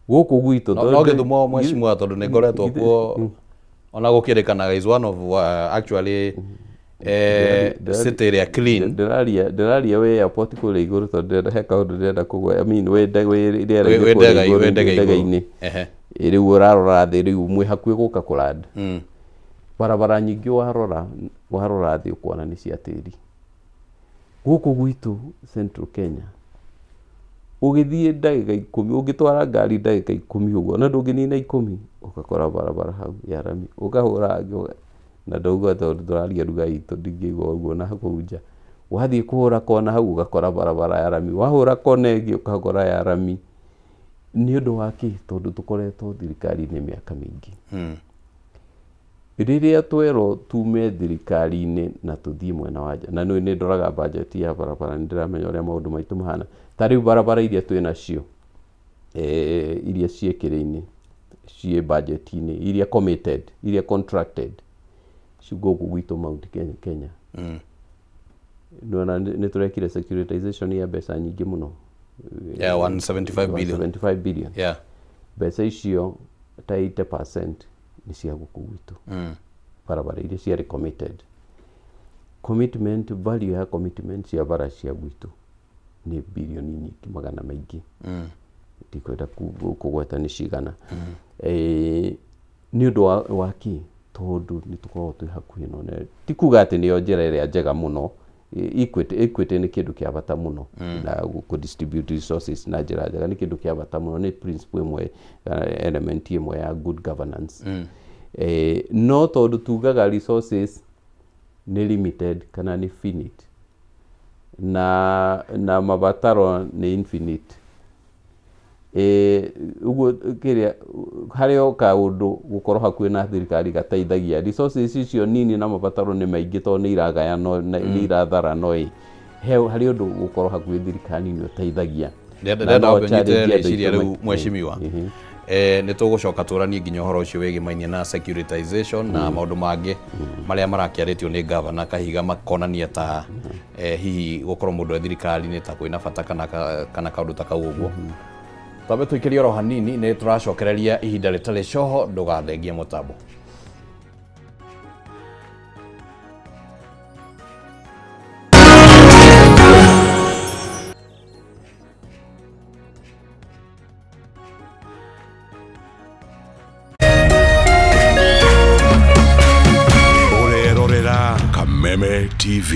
C: Gũkũ gwitũ
A: no Gĩthumo mheshimiwa, tondũ nĩ ngoretwo kuo ona gũkĩrĩkanaga is one of actually city ĩrĩa clean.
C: Ndĩraria wĩ airport kũrĩa igũrũ, tondũ he kaũndũ ndĩrenda kũgwa, I mean wĩ rĩera-inĩ kũrĩa igũrũ ndege-inĩ, rĩu ũrarora thĩ, rĩu mwĩ hakuhĩ gũka kũland. Barabara nyingĩ warora thĩ ũkuona nĩ cia tĩri. Gũkũ gwitũ Central Kenya ũgĩthiĩ ndagĩka 10, ũngĩtwara ngari ndagĩka 10 ũguo, na ndũngĩnina 10, ũgakora barabara hau ya rami, ũkahũra na ndauga tondũ tũraria ruga itũ ndingĩigua ũguo na kũu nja. Wathiĩ kũhũra kona hau ũgakora barabara ya rami, wahũra kona ĩngĩ ũkakora ya rami. Nĩ ũndũ wa kĩ? Tondũ tũkoretwo thirikari-inĩ mĩaka mĩingĩ. Rĩrĩa twerwo tume thirikari-inĩ na tũthiĩ mwena wa nja, na nĩ ndoraga budget ya barabara, nĩ ndĩramenya ũrĩa maũndũ maitũ mahana. Ta rĩu barabara iria twĩ nacio, iria ciĩ kĩrĩ-inĩ, ciĩ budget-inĩ, iria committed, iria contracted, gũkũ gwitũ Mount Kenya. Nĩwona nĩ tũrekire securitization ya mbeca nyingĩ mũno.
A: Yeah, 175 billion.
C: 175 billion.
A: Yeah.
C: Mbeca icio ta 80% nĩ cia gũkũ gwitũ. Barabara iria ciarĩ committed. Commitment, value ya commitment cia bara cia gwitũ nĩ bilioni nyingĩ, magana maingĩ. Ndikwenda kũgweta nĩ cigana. Nĩ ũndũ wa kĩ? Tondũ nĩ tũkoragwo twĩ hakuhĩ no ti kuga atĩ nĩyo njĩra ĩrĩa njega mũno. Equity nĩ kĩndũ kĩa bata mũno, na kũ distribute resources na njĩra njega nĩ kĩndũ kĩa bata mũno, nĩ principle ĩmwe, element ĩmwe ya good governance. No tondũ tugaga resources nĩ limited kana nĩ finite, na mabataro nĩ infinite. Ũguo kĩrĩa harĩ o kaũndũ gũkorwo hakuhĩ na thirikari gateithagia resources icio nini na mabataro nĩ maingĩ tondũ nĩ iragayanwo, nĩ iratharano ĩ, harĩ ũndũ gũkorwo hakuhĩ thirikari nĩ ũteithagia.
A: Ndĩrenda wambe ũnyite rĩciria rĩu mheshimiwa. Nĩ tũgũcoka tũranie nginya ũhoro ũcio wĩgĩmainie na securitization na maũndũ mangĩ marĩa marakĩarĩtio nĩ gavana Kahiga, makonania ta hihi gũkorwo mũndũ e thirikari-inĩ ta kwĩna bata kana kaũndũ ta kau ũguo. Twambe tũikĩrie oro hanini, nĩ tũracokereria ihinda rĩtarĩ coho, ndũgathengie mũtambo.
D: Kameme TV.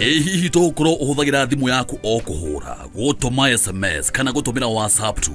E: Ĩ hihi tũgũkorwo ũhũthagĩra thimũ yaku o kũhũra, gũtũma SMS kana gũtũmĩra WhatsApp tu?